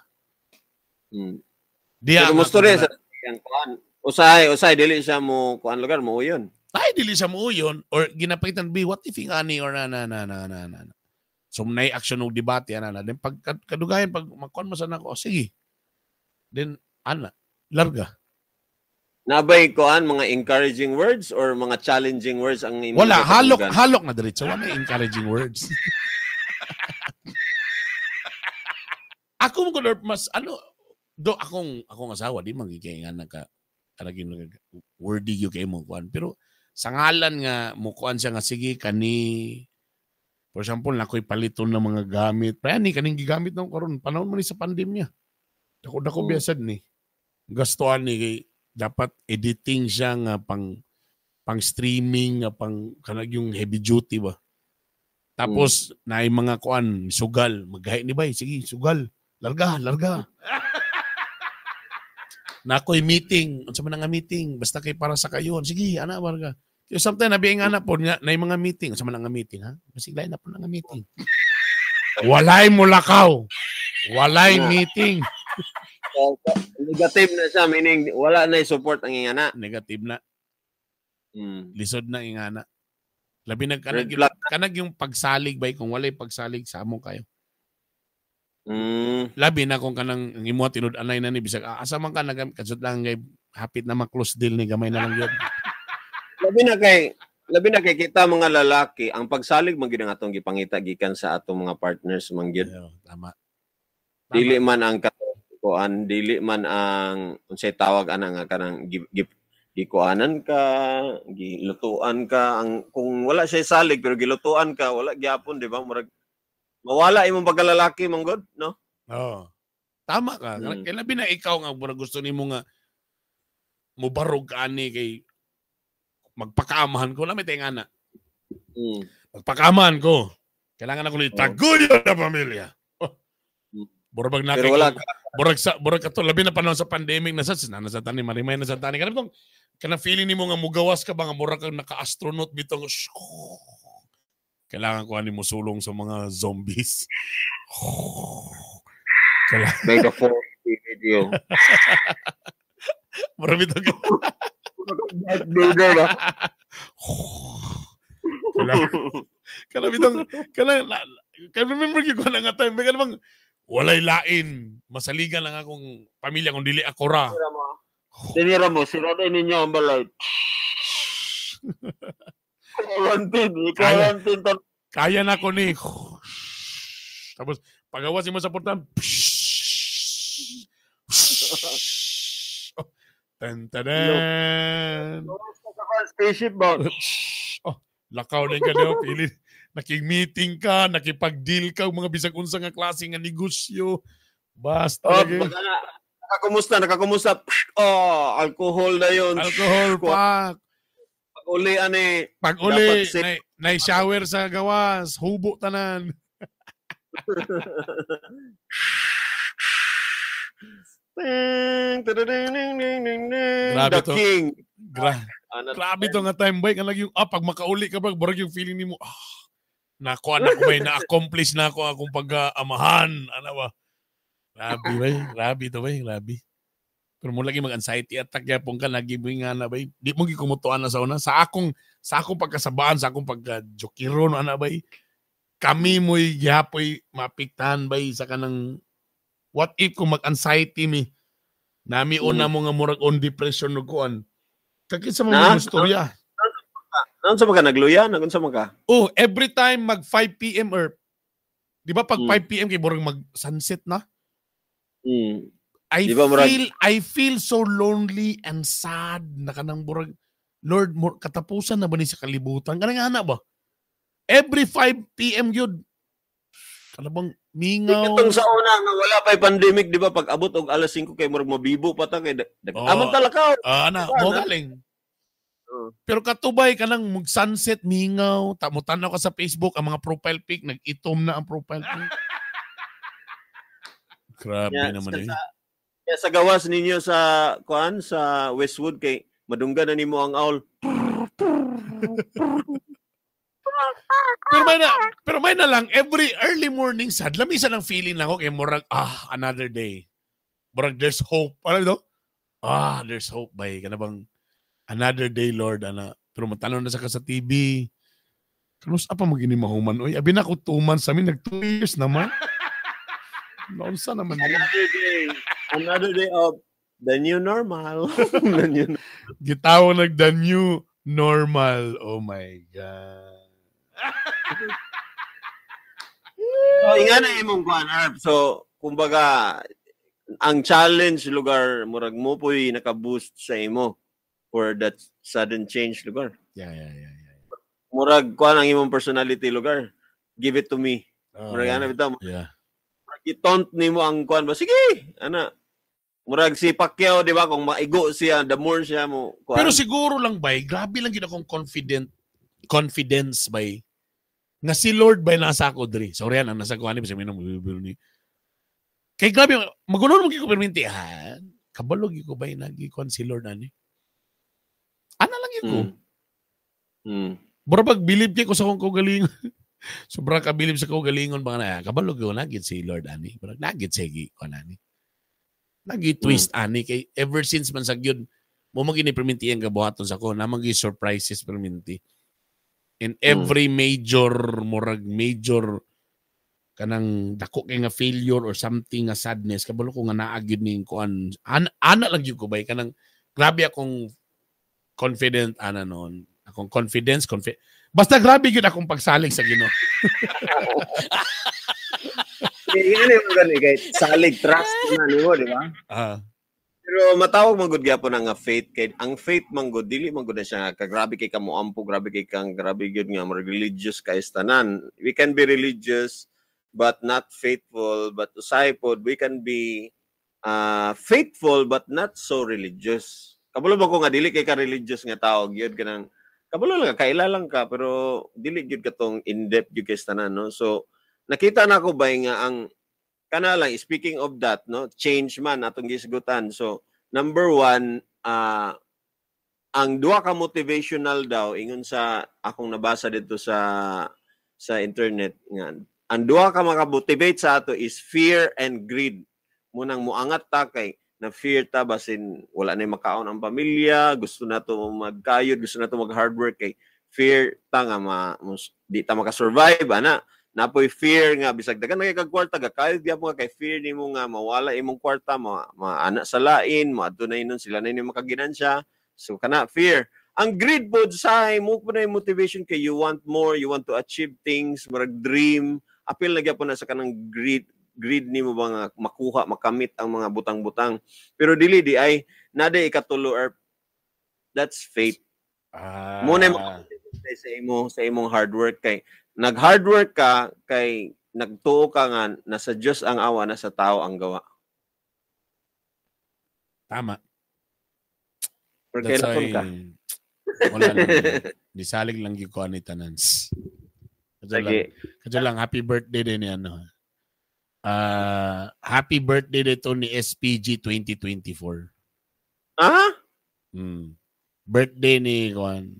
Diya Pero ang mo storya ako sa iyang kuan. Usahay, usahay dili siya mo kuan lugar mo yun. Ay dili siya mo yun or ginapakitan be what if nga ani or na na na na na na. So nay action og debate ana na. Then pag kadugayan pag makuan mo sa nako, oh, sige. Then ana larga. Nabay kuan mga encouraging words or mga challenging words ang imong Wala, halok gipatunggan? halok na diretso, wala may encouraging words. Ako mo kuno mas ano do akong asawa di man gid kay nga naka kanagin wordy gyud kay mo kuan, pero sa ngalan nga mo kuan siya nga sige kani, for example nakoy paliton ng mga gamit pa ni kaning gigamit na karon panahon man ni sa pandemya, dako dako biyasad ni gastuan ni kay dapat editing siya nga pang pang streaming nga pang kanag yung heavy duty ba, tapos naay mga kuan sugal maggahi ni bay, sige sugal, larga larga. Nakoy meeting, unsa man nga meeting, basta kay para sa kayon, sige ana barga. Kaya sometimes nabi nga na po nga nay mga meeting, unsa man nga meeting ha, basig lain na po nga meeting, walay mulakaw, walay meeting. So, negative na siya, meaning wala na support ang ingana. Negative na. Lisod na ingana. Labi na kanag, kanag yung pagsalig bay, kung walay pagsalig sa amo kayo. Labi na kung kanang ang imo tinud-anay na ni bisag asa man ka nag kadsot lang kay hapit na ma-close deal ni gamay na lang yun. Labi na kay kita mga lalaki, ang pagsalig man gyud ang atong gipangita gikan sa atong mga partners man gyud. Tama. Dili man ang kuan, dili man ang unsay tawag ana nga kanang gikuanan ka, gilutuan ka, ang kung wala siya salig pero gilutuan ka, wala gyapon, di ba? Murag mawala imong pagkalalaki man gud, no? Oo. Tama ka. Kay labi na ikaw nga murag gusto nimo nga mubarog ka ani kay magpakaamahan ko lamit nga na. Magpakaamahan ko. Kailangan ako ni taguyod na pamilya. Oh. Murag na pero wala ka. Murag kato labi na panahon sa pandemic na sa nasa tani marimay na sa tani kanang kanang feeling nimo nga mugawas ka ba nga murag kang naka-astronaut bitong kailangan ko ani mo sulong sa mga zombies. May the force be with you. Murag bitong Kailangan bitong kailangan remember ko na nga time kaya bang walay lain masaligan lang akong pamilya kung dili ako ra. Tinira mo, sirado ninyo ang balay. Quarantine, quarantine. Kaya na ko ni. Tapos pagawas mo sa portan. Tan tadan. Spaceship ba? Oh, lakaw din ka daw, pili. Nakig-meeting ka, nakipag-deal ka, mga bisag unsa nga klase nga negosyo. Basta. Oh, nakakumustana. Oh, alcohol na yun. Alcohol pa. Pag-uli, ani. Pag-uli, na-shower sa gawas, hubo tanan. Grabe The to. King. Grabe to nga time, boy. Kanang yung, pag makauli ka ba, barag yung feeling nimo, nakuha na ko, may na-accomplish na ako akong pag-amahan. Ano ba? Grabe, bay. Grabe to, bay. Grabe. Pero mo lagi mag-anxiety attack yapon ka, lagi mo nga na, bay. Di mo gikumutuan na sa una. Sa akong pagkasabaan, sa akong pagka-jokiron, ano, bay. Kami mo'y gihapoy mapiktahan, bay, sa kanang what if kung mag-anxiety mi? Nami una mo nga murag on depression no kuan. Kakit sa mga istorya. Naunsa man ka nagluya? Naunsa man ka? Oh, every time mag 5 PM or di ba pag 5 PM kay murag mag sunset na? I Di ba, murag, feel I feel so lonely and sad na kanang murag Lord, katapusan na ba ni sa kalibutan? Kanang ana ba? Every 5 PM gyud. Kana bang mingaw. Katong sa una nga wala pa'y pandemic, di ba? Pag abot og alas 5 kay murag mabibo pa ta kay among talakaw. Ana, mo galing. Pero katubay ka nang mag-sunset, mingaw, tamo-tanaw ka sa Facebook, ang mga profile pic, nag-itom na ang profile pic. Grabe yeah, naman eh. Sa gawas ninyo sa kuan sa Westwood kay madunggan na nimo ang owl. Pero may na lang every early morning sad lamisa ng feeling lang ako kay murag another day. Murag there's hope. Ano ito? There's hope bay kana bang another day Lord ana. Pero matanong na sa ka sa TV. Kanus apa magini mahuman oy? Abi na ko 2 months sa amin nag 2 years naman. Naunsa naman another day. Another day of the new normal. The new Gitawag nag the new normal. Oh my God. So, inga na imong kuan, Herb. So, kumbaga, ang challenge lugar, murag mo po'y naka-boost sa imo for that sudden change lugar. Yeah. Murag kuan ang imong personality lugar. Give it to me. Murag ana bitaw. Yeah. Murag i-taunt nimo ang kuan ba? Sige, ana. Murag si Pacquiao, di ba? Kung maigo siya, the more siya mo kuan. Pero siguro lang bay, grabe lang gid akong confidence bay. Nga si Lord bay nasa ako diri. Sorry yan, ang nasa ko ani bisa minum ni. Kay grabe magulo mo gyud ko perminti ha. Kabalo gyud ko bay nagikuan si Lord ani. Ana lang gyud ko. Bura pag bilib kay ko sa akong kaugalingon. Sobra ka bilib sa kaugalingon ba na kabalo gyud na gyud si Lord ani. Murag na gyud sige kuan ani. Nagi-twist ani kay ever since man sa gyud mo mo gini perminti ang gabuhaton sa ko na magi surprises perminti. In every major murag major kanang dako kay nga failure or something nga sadness, kabalo ko nga naa gyud ning kuan ana lang gyud ko bay, kanang grabe akong confident ana noon. Akong confidence basta grabe gyud akong pagsalig sa Ginoo. Ano yung gani kay salig, trust na nimo, di ba? Pero matawag man gud gyapon nga faith, kay ang faith man gud dili man gud na siya ka grabe kay ka moampo, grabe kay kang grabe gyud nga more religious kay tanan. We can be religious but not faithful, but usahay pod we can be faithful but not so religious. Kabalo ba ko nga dili kay ka religious nga tao gyud, kanang kabalo lang ka, kaila lang ka, pero dili gyud katong in-depth gyud kay tanan, no? So nakita na ko ba nga ang kana lang, speaking of that, no, change man atong gisgutan. So number one, ang duha ka motivational daw ingon sa akong nabasa dito sa internet nga ang duha ka makamotivate sa ato is fear and greed. Munang muangat ta kay na fear ta basin wala na makaon ang pamilya, gusto na to magkayod, gusto na to mag hard work kay fear ta nga di ta makasurvive ana. Napoy fear nga bisag daghan na kay kag kwarta, gakayod gyapon nga kay fear nimo nga mawala imong kwarta, maana sa lain, moadto na inon sila na inyo makaginansya. So kana fear. Ang greed pod sa mo po na motivation kay you want more, you want to achieve things, murag dream. Apil na gyapon na sa kanang greed nimo ba nga makuha, makamit ang mga butang-butang. Pero dili di ay nada ikatulo or that's faith. Mo na sa imong hard work kay nag hard work ka kay nagtuo ka nga nasa Dios ang awa, nasa tao ang gawa. Tama. Pero kailan ka? Wala lang. Disalig lang gyud ko ani tanans. Kadto lang happy birthday din ni ano. Happy birthday dito ni SPG 2024. Ah? Birthday ni kuan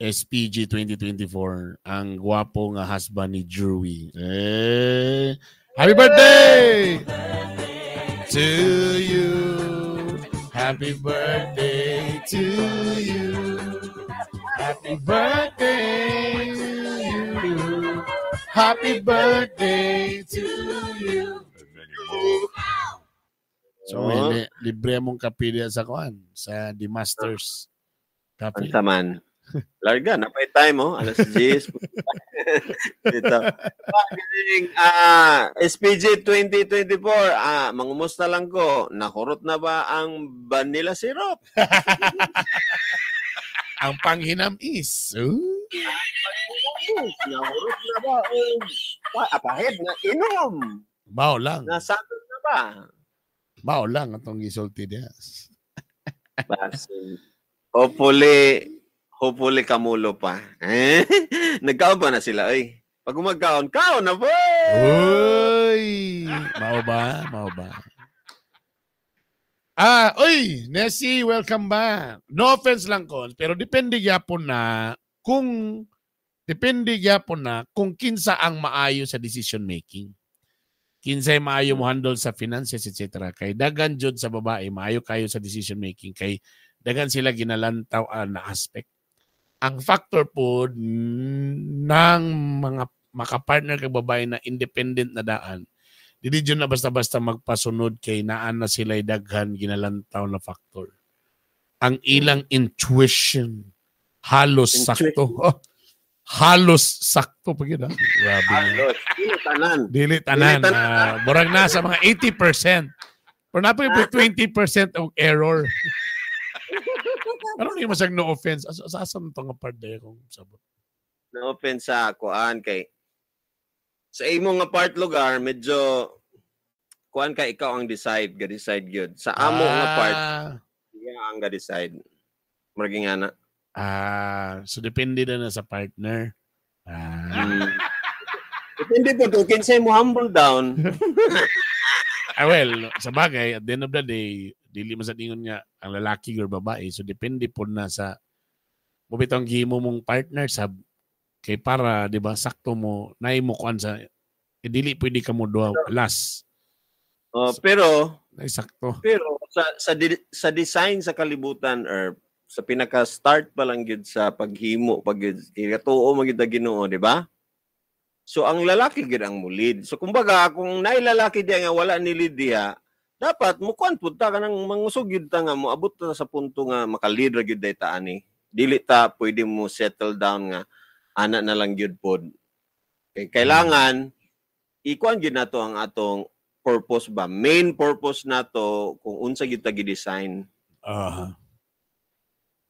SPG 2024, ang gwapo nga husband ni Drewy. Eh, happy birthday to you. Happy birthday to you. Happy birthday to you. Happy birthday to you. So, libre mong kape sa kuan sa The Masters Cafe. Ang taman. Larga, napay time, oh. Alas 10. Dito. SPG 2024, mangumusta lang ko. Nakurot na ba ang vanilla syrup? Ang panghinam is. Nakurot na ba? Apahid na inom. Bao lang. Nasabot na ba? Bao lang atong gisulti niya. Hopefully kamulo pa. Eh? Nagkaon pa na sila. Ay. Pag umagkaon, kaon na po! Uy! Mao ba? Mao ba? Uy! Nessie, welcome back. No offense lang ko, pero depende gyapon na kung kinsa ang maayo sa decision making. Kinsay maayo mo handle sa finances, etc. Kay dagan jud sa babae, maayo kayo sa decision making. Kay dagan sila ginalantaw na aspect. Ang factor po ng mga makapartner kag babae na independent na daan, dili jud na basta-basta magpasunod kay naan na sila daghan ginalantaw na factor. Ang ilang intuition halos sakto. Oh, halos sakto pag yun. Grabe. Halos. Dili tanan. Dili tanan. Murag na sa mga 80%. Pero napoy 20% of error. Ano niyo masag no offense? Asa asa mo nga part daya kung sabot? No offense sa kuan kay sa imo nga part lugar medyo kuan ka ikaw ang decide, ga-decide gyud. Sa amo nga part iya ang ga-decide. Murag nga na. So depende na sa partner. Depende po kung kinsay mo humble down. Well, sa bagay, at the end of the day, dili man sa ingon nga ang lalaki or babae. So depende po na sa mubitong gihimo mong partner sa kay para, di ba, sakto mo naimo kuan sa dili pwede ka mo duha last. Oh, pero Ay, sakto. Pero sa design sa kalibutan or sa pinaka-start pa lang gyud sa paghimo pag gyud kay katuo man gyud ang Ginoo, di ba? So ang lalaki gyud ang mulid. So kumbaga kung naay lalaki diya nga wala ni lead diha, dapat mukuan pud ta kanang mangusog gyud ta nga moabot ta sa punto nga maka-lead ra gyud day ta ani. Dili ta pwede mo settle down nga ana na lang gyud pod. Kay kailangan ikuan gyud nato ang atong purpose ba? Main purpose nato kung unsa gyud ta gi-design.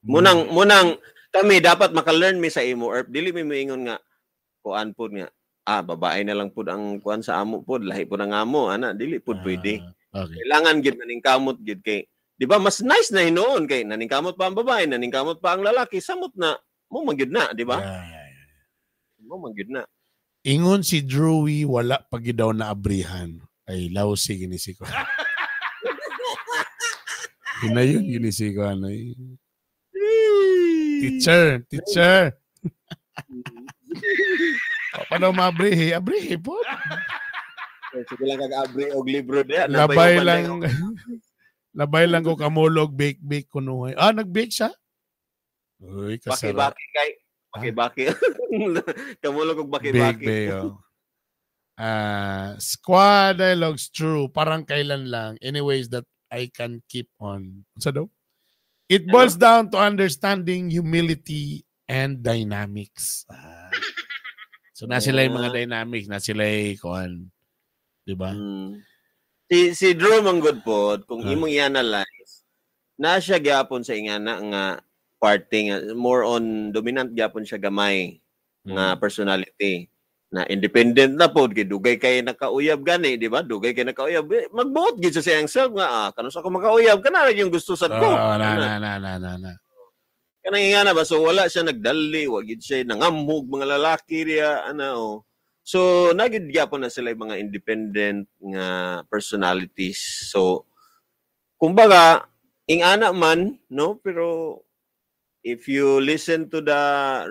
Munang kami dapat maka-learn mi sa imo or dili mi moingon nga kuan pod nga babae na lang pod ang kuan sa amo pod, lahi pod ang amo ana, dili pod pwede. Kailangan gyud maningkamot gyud kay di ba mas nice na hinuon kay naningkamot pa ang babae, naningkamot pa ang lalaki, samot na mo man gyud na, di ba? Yeah. Mo man gyud na. Ingon si Drewy, wala pa gyud daw na abrihan. Ay, lousy gini si ko. Hinayon gini si ko ano eh. Teacher, teacher. O, paano maabrihi? Abrihi po. Sige lang kag abri og libro diha. Labay lang. Labay lang ko kamulog, bake, bake kunuhay. Ah, nag-bake siya? Uy, kasarap. Baki-baki kay baki-baki. Kamulog og baki-baki. Bake, bake, oh. Ah, squad dialogues true. Parang kailan lang. Anyways, that I can keep on. Sa daw? It boils down to understanding humility and dynamics. Ah. So na sila yung mga dynamics, na sila yung kuan. Di ba? Si Drew Manggod pod, kung imong i-analyze, na siya gyapon sa ingana nga party nga more on dominant gyapon siya gamay nga personality na independent na pod kay dugay kay nakauyab gani, di ba? Dugay kay nakauyab, magbuot gid siya sa iyang self nga kanus ako makauyab kana ra yung gusto sad ko. Oh, na, na, na, na, na, na. Kanang ingana ba, so wala siya nagdali, wa gid siya nangamhog mga lalaki riya ana oh. So nagid gyapon na sila yung mga independent nga personalities. So kumbaga ingana man no, pero if you listen to the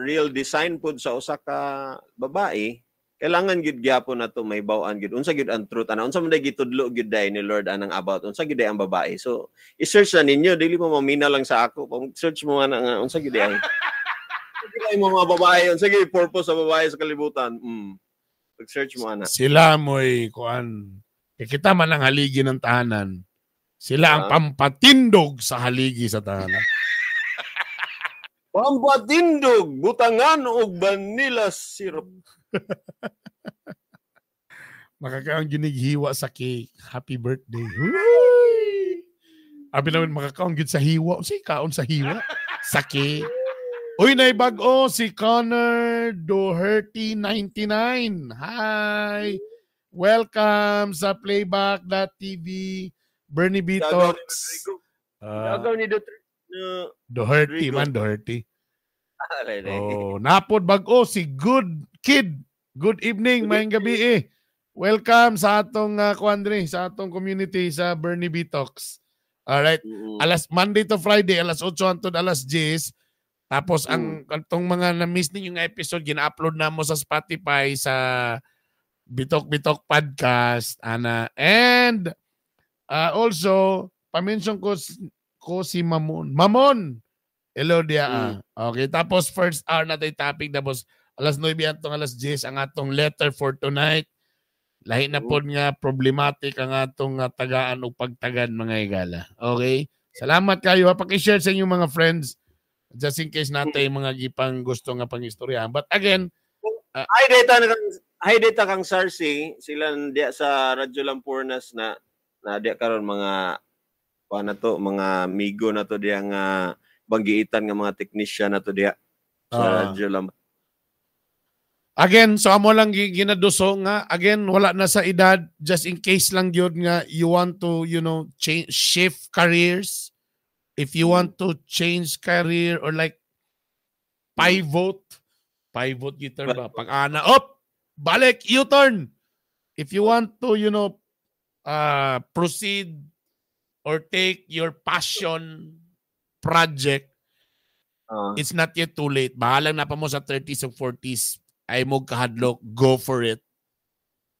real design pod sa usa ka babae, kailangan gyud gyapon na to may bawaan gyud unsa gyud ang truth ana, unsa man day gitudlo gyud day ni Lord anang about unsa gyud day ang babae. So i-search na ninyo, dili mo mamina lang sa ako. Pag search mo ana nga unsa gyud day ay mo mga babae, unsa gyud purpose sa babae sa kalibutan. Pag-search mo ana. Sila mo'y kuan. Kay kita man ang haligi ng tahanan. Sila ang pampatindog sa haligi sa tahanan. Pampatindog, butangan og vanilla syrup. Makakaon ginighiwa sa cake. Happy birthday. Huy! Abi naman makakaon gid sa hiwa. Unsay kaon sa hiwa? Sa cake. Uy, naibag-o si Connor Doherty 99. Hi! Welcome sa playback.tv. Bernie B. Talks. Dagaw ni Doherty man, Doherty. Oh, napod bag-o si Good Kid. Good evening, maayong gabi eh. Welcome sa atong kuan diri, sa atong community sa Bernie B. Talks. Alright. Alas Monday to Friday, alas 8 hangtod alas 10. Tapos ang katong mga na-miss ninyo nga episode, gina-upload na mo sa Spotify, sa Bitok Bitok Podcast, ana. And also, pa-mention ko si Mamon. Mamon! Hello dia. Okay, tapos first hour na tayo topic, tapos alas 9 atong alas 10 ang atong letter for tonight. Lahi na pod nga problematic ang atong tagaan o pagtagan mga higala. Okay? Salamat kayo. Ha. Paki-share sa inyong mga friends just in case natay mga gipang gusto nga pangistoryahan. But again, hi data kang Sarsi, sila diya sa Radyo Lampornas na na diya karon mga kuan na to, mga migo na to diya nga banggiitan nga mga technician na to diya sa Radyo Lampornas. Again, so amo lang ginaduso nga again wala na sa edad, just in case lang gyud nga you want to, you know, change, shift careers. If you want to change career or like pivot guitar ba? Pag ana, up, balik, U-turn. If you want to, you know, proceed or take your passion project, it's not yet too late. Bahalang na pa mo sa 30s or 40s, ay mo kahadlok, go for it.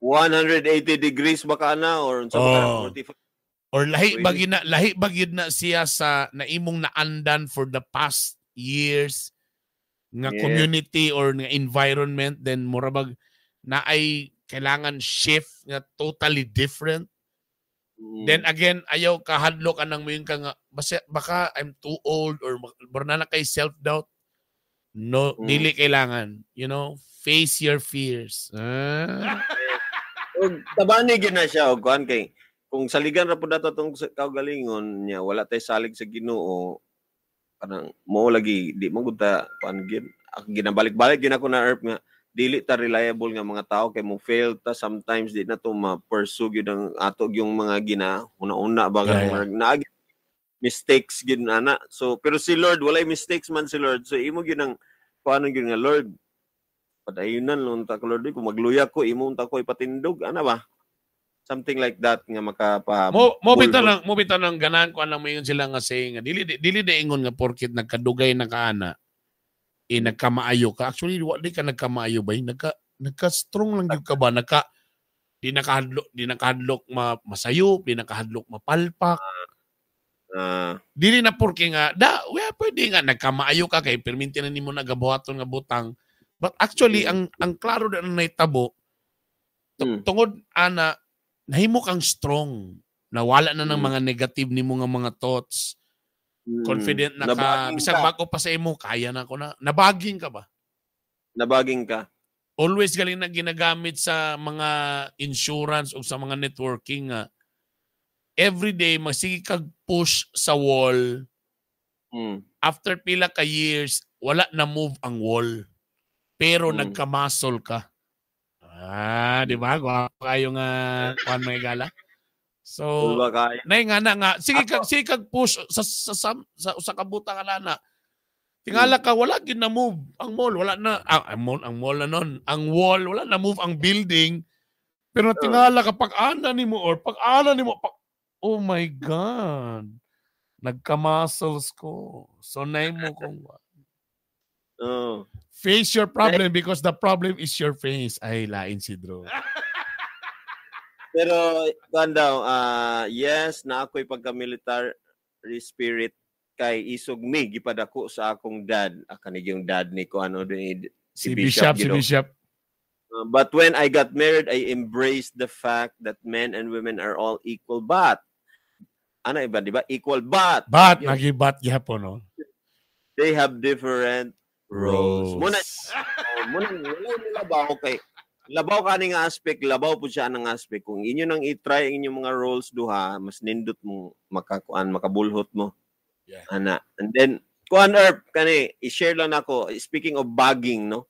180 degrees baka na or unsa ba 45? Or lahi Pwede. Ba gyud na, lahi ba gyud na siya sa na imong naandan for the past years nga community or nga environment, then mura bag na ay kailangan shift nga totally different. Then again, ayaw kahadlok anang moingon ka nga basta baka I'm too old or mura na kay self-doubt. No, dili kailangan. Face your fears. Ah. Og tabani gyud na siya og kuan kay kung saligan ra pud nato tong kaugalingon niya, wala tay salig sa Ginoo, kanang mo lagi di man gud ta kuan gyud. Ginabalik-balik gyud ako na, Erp, nga dili ta reliable nga mga tao kay mo fail ta sometimes, di na to ma-pursue gyud ang ato yung mga gina una-una ba, kanang naagi mistakes gyud ana. So pero si Lord, walay mistakes man si Lord. So imo gyud ang kuan gyud nga, "Lord, padayunan lang ta ko, Lord. Kung magluya ko, imo unta ko ipatindog," ana ba, something like that nga makapa Mo bitaw bulbul. Nang mo bitaw nang ganahan ko anang moingon sila nga saying nga dili di ingon nga porkit nagkadugay na ka ana eh nagkamaayo ka. Actually, wa di ka nagkamaayo ba, nagka strong lang gyud ka ba, nagka di nakahadlok masayop, di nakahadlok mapalpak. Dili na porke nga da well, pwede nga nagkamaayo ka kay perminti na nimo nagabuhaton nga butang, but actually ang klaro na nahitabo tungod ana nahimo kang strong, nawala na ng mga negative nimo nga mga thoughts, confident na ka. Nabaging Bisag ka. Bago pa sa imo, kaya na ko na, nabaging ka ba. Nabaging ka. Always galing na ginagamit sa mga insurance o sa mga networking nga every day magsige kag push sa wall, after pila ka years wala na move ang wall pero nagka-muscle ka. Ah, di ba? Gwapo kayo nga kuan, mga gala. So Diba kaya? Nay nga na nga sige kag push sa usa ka butang ana. Tingala ka wala gid na move ang mall, wala na ang mall na nun, ang wall, wala na move ang building. Pero tingala ka pag ana nimo or pag ana nimo pag, oh my God. Nagka-muscles ko. So nay mo kung face your problem because the problem is your face. Ay, lain si Drew. Pero kuan daw, yes, na ako'y pagka-military spirit kay isog mi gipadako sa akong dad. Ah, kanig yung dad ni ko ano din Si Bishop, si Gido. Bishop. But when I got married, I embraced the fact that men and women are all equal, but ano iba, di ba? Equal but But, Yun. Nagibat gyapon, no? They have different roles. Muna, oh, muna wala nila labaw kay labaw kani nga aspect, labaw po siya ang aspect. Kung inyo nang i-try ang inyong mga roles duha, mas nindot mo makakuan, makabulhot mo. Ana. And then kuan, Erp, kani i-share lang nako, speaking of bagging, no.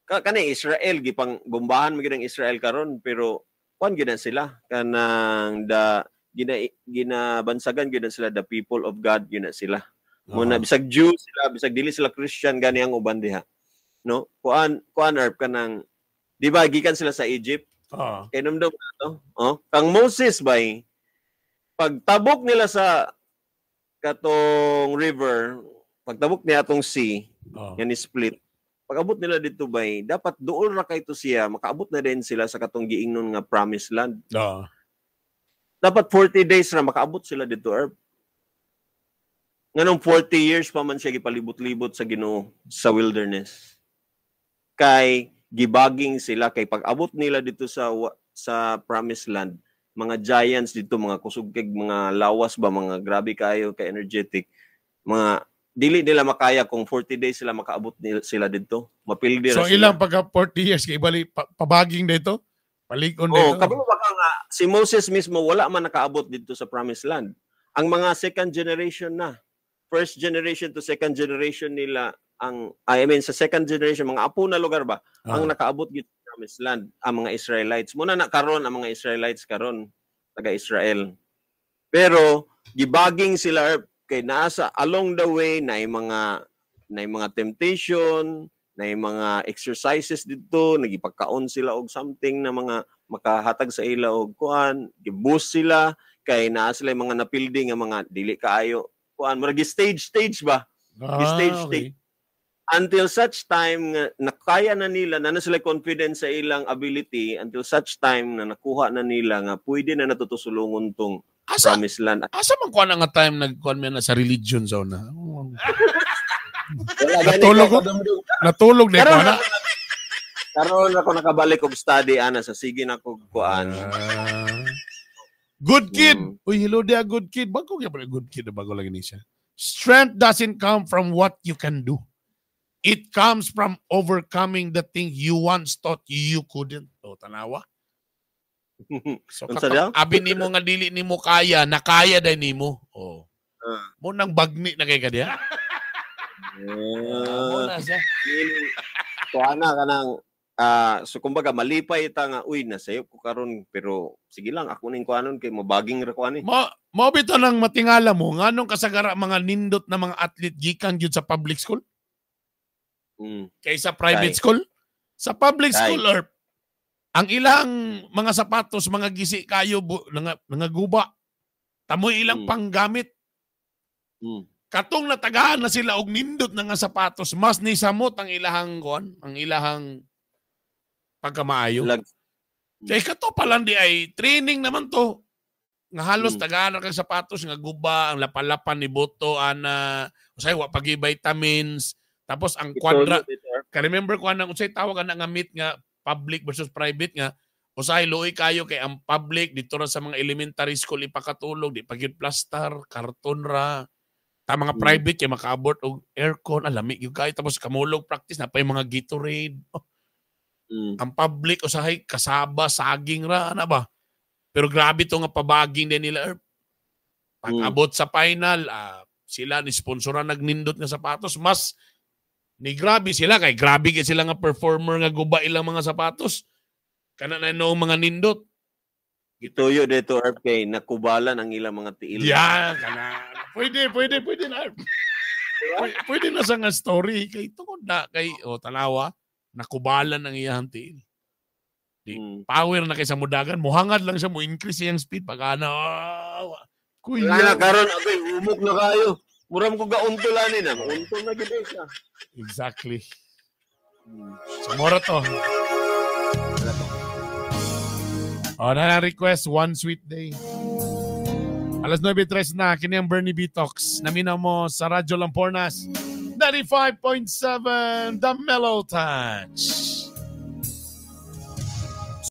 Kani Israel gipang bombahan mo gyud ang Israel karon, pero kuan gyud na sila, kanang the gina ginabansagan gyud na sila, the people of God gyud na sila. Muna bisag Jew sila, bisag dili sila Christian gani ang uban diha. No? Kuan kuan, Erp, kanang di ba gikan sila sa Egypt? Oo. Kay numdum na to. Oh, kang Moses bay pagtabok nila sa katong river, pagtabok niya atong sea, nga ni split. Pag-abot nila dito bay, dapat duol ra kay to siya, makaabot na din sila sa katong giingnon nga promised land. Dapat 40 days ra makaabot sila dito, Erp. Nganong 40 years pa man siya gipalibot-libot sa Ginoo sa wilderness? Kay gibaging sila kay pag-abot nila dito sa promised land, mga giants dito, mga kusog kay mga lawas ba, mga grabe kayo kay energetic, mga dili nila makaya kung 40 days sila makaabot nila sila dito. Mapildi ra So sila. ilang pagka 40 years kay ibali pabaging dito? Palikon Oh, dito. kabalo ba ka nga si Moses mismo wala man nakaabot dito sa promised land. Ang mga second generation na, first generation to second generation nila ang, I mean, sa second generation, mga apo na lugar ba ang nakaabot gid sa promised land, ang mga Israelites. Muna na karon ang mga Israelites karon taga Israel. Pero gibaging sila, Erp, kay naa sa along the way na mga temptation, na mga exercises dito, nagipagkaon sila og something na mga makahatag sa ila og kuan, giboost sila kay naa sila mga napildi nga mga dili kaayo kuan, murag stage stage ba? Stage stage until such time nga nakaya na nila na na sila confidence sa ilang ability, until such time na nakuha na nila nga pwede na natutusulungon tong Asa Promised land. Asa man kuan nga time nagkuan mi na sa religion sa una? Wala gani. Natulog ko? Natulog na ko na. Karon ako nakabalik og study ana sa sige na ko kuan. Ah. Good kid. Uy, hello dia, good kid. Bago gyud good kid, bago lagi ni siya. Strength doesn't come from what you can do. It comes from overcoming the thing you once thought you couldn't. O, tanawa. So, Unsa daw? Abi nimo nga dili nimo kaya, nakaya day nimo. Oh. Ah. Mo nang bagni na kay ka diha. Mo na siya. Kuan na kanang so kumbaga malipay ta nga uy nasayop ko karon, pero sige lang, ako ning kuanon kay mabaging ra kuan eh. Mo bitaw nang matingala mo nganong kasagara mga nindot na mga athlete gikan gyud sa public school kaysa private Kay. school? Sa public Kay. school or ang ilang mga sapatos, mga gisi kayo nangaguba. Tamoy ilang panggamit. Katong natagaan na sila og nindot na nga sapatos, mas ni samot ang ilahang kuan, ang ilahang pagkamaayo. Kay kato pa lang di ay training naman to. Nga halos tagaan na kang sapatos nga guba, ang lapalapan ni boto ana, usay wa pagi vitamins. Tapos ang kwadra, ka remember ko anang unsay tawag ana nga meet nga public versus private nga usahay luoy kayo kay ang public dito ra sa mga elementary school ipakatulog, di pa gyud plaster, karton ra. Ta mga private kay makaabot og aircon, alami gyud kayo, tapos kamulog practice na pa yung mga Gatorade. Oh. Ang public usahay kasaba, saging ra ana ba. Pero grabe to nga pabaging din nila. Erp. Pag-abot sa final, sila ni sponsoran nagnindot nga sapatos, mas ni grabe sila kay grabe kay sila nga performer nga guba ilang mga sapatos. Kana na noong mga nindot. Gituyo dito, Erp, kay nakubalan ang ilang mga tiil. Yeah, kana. Pwede na. Erp. Pwede na sa nga story kay tungod na kay o tanawa nakubalan ang iyang tiil. Di, power na kay sa mudagan, muhangad lang siya mo increase iyang speed pag ana. Kuya. Wala na karon agoy umok na kayo. Muram ko gauntol ani na. Untol na gid siya. Exactly. So, mora to. Oh, na request, One Sweet Day. Alas 9:03 na, kini ang Bernie B. Talks. Naminaw mo sa Radyo Lampornas, 95.7, The Mellow Touch.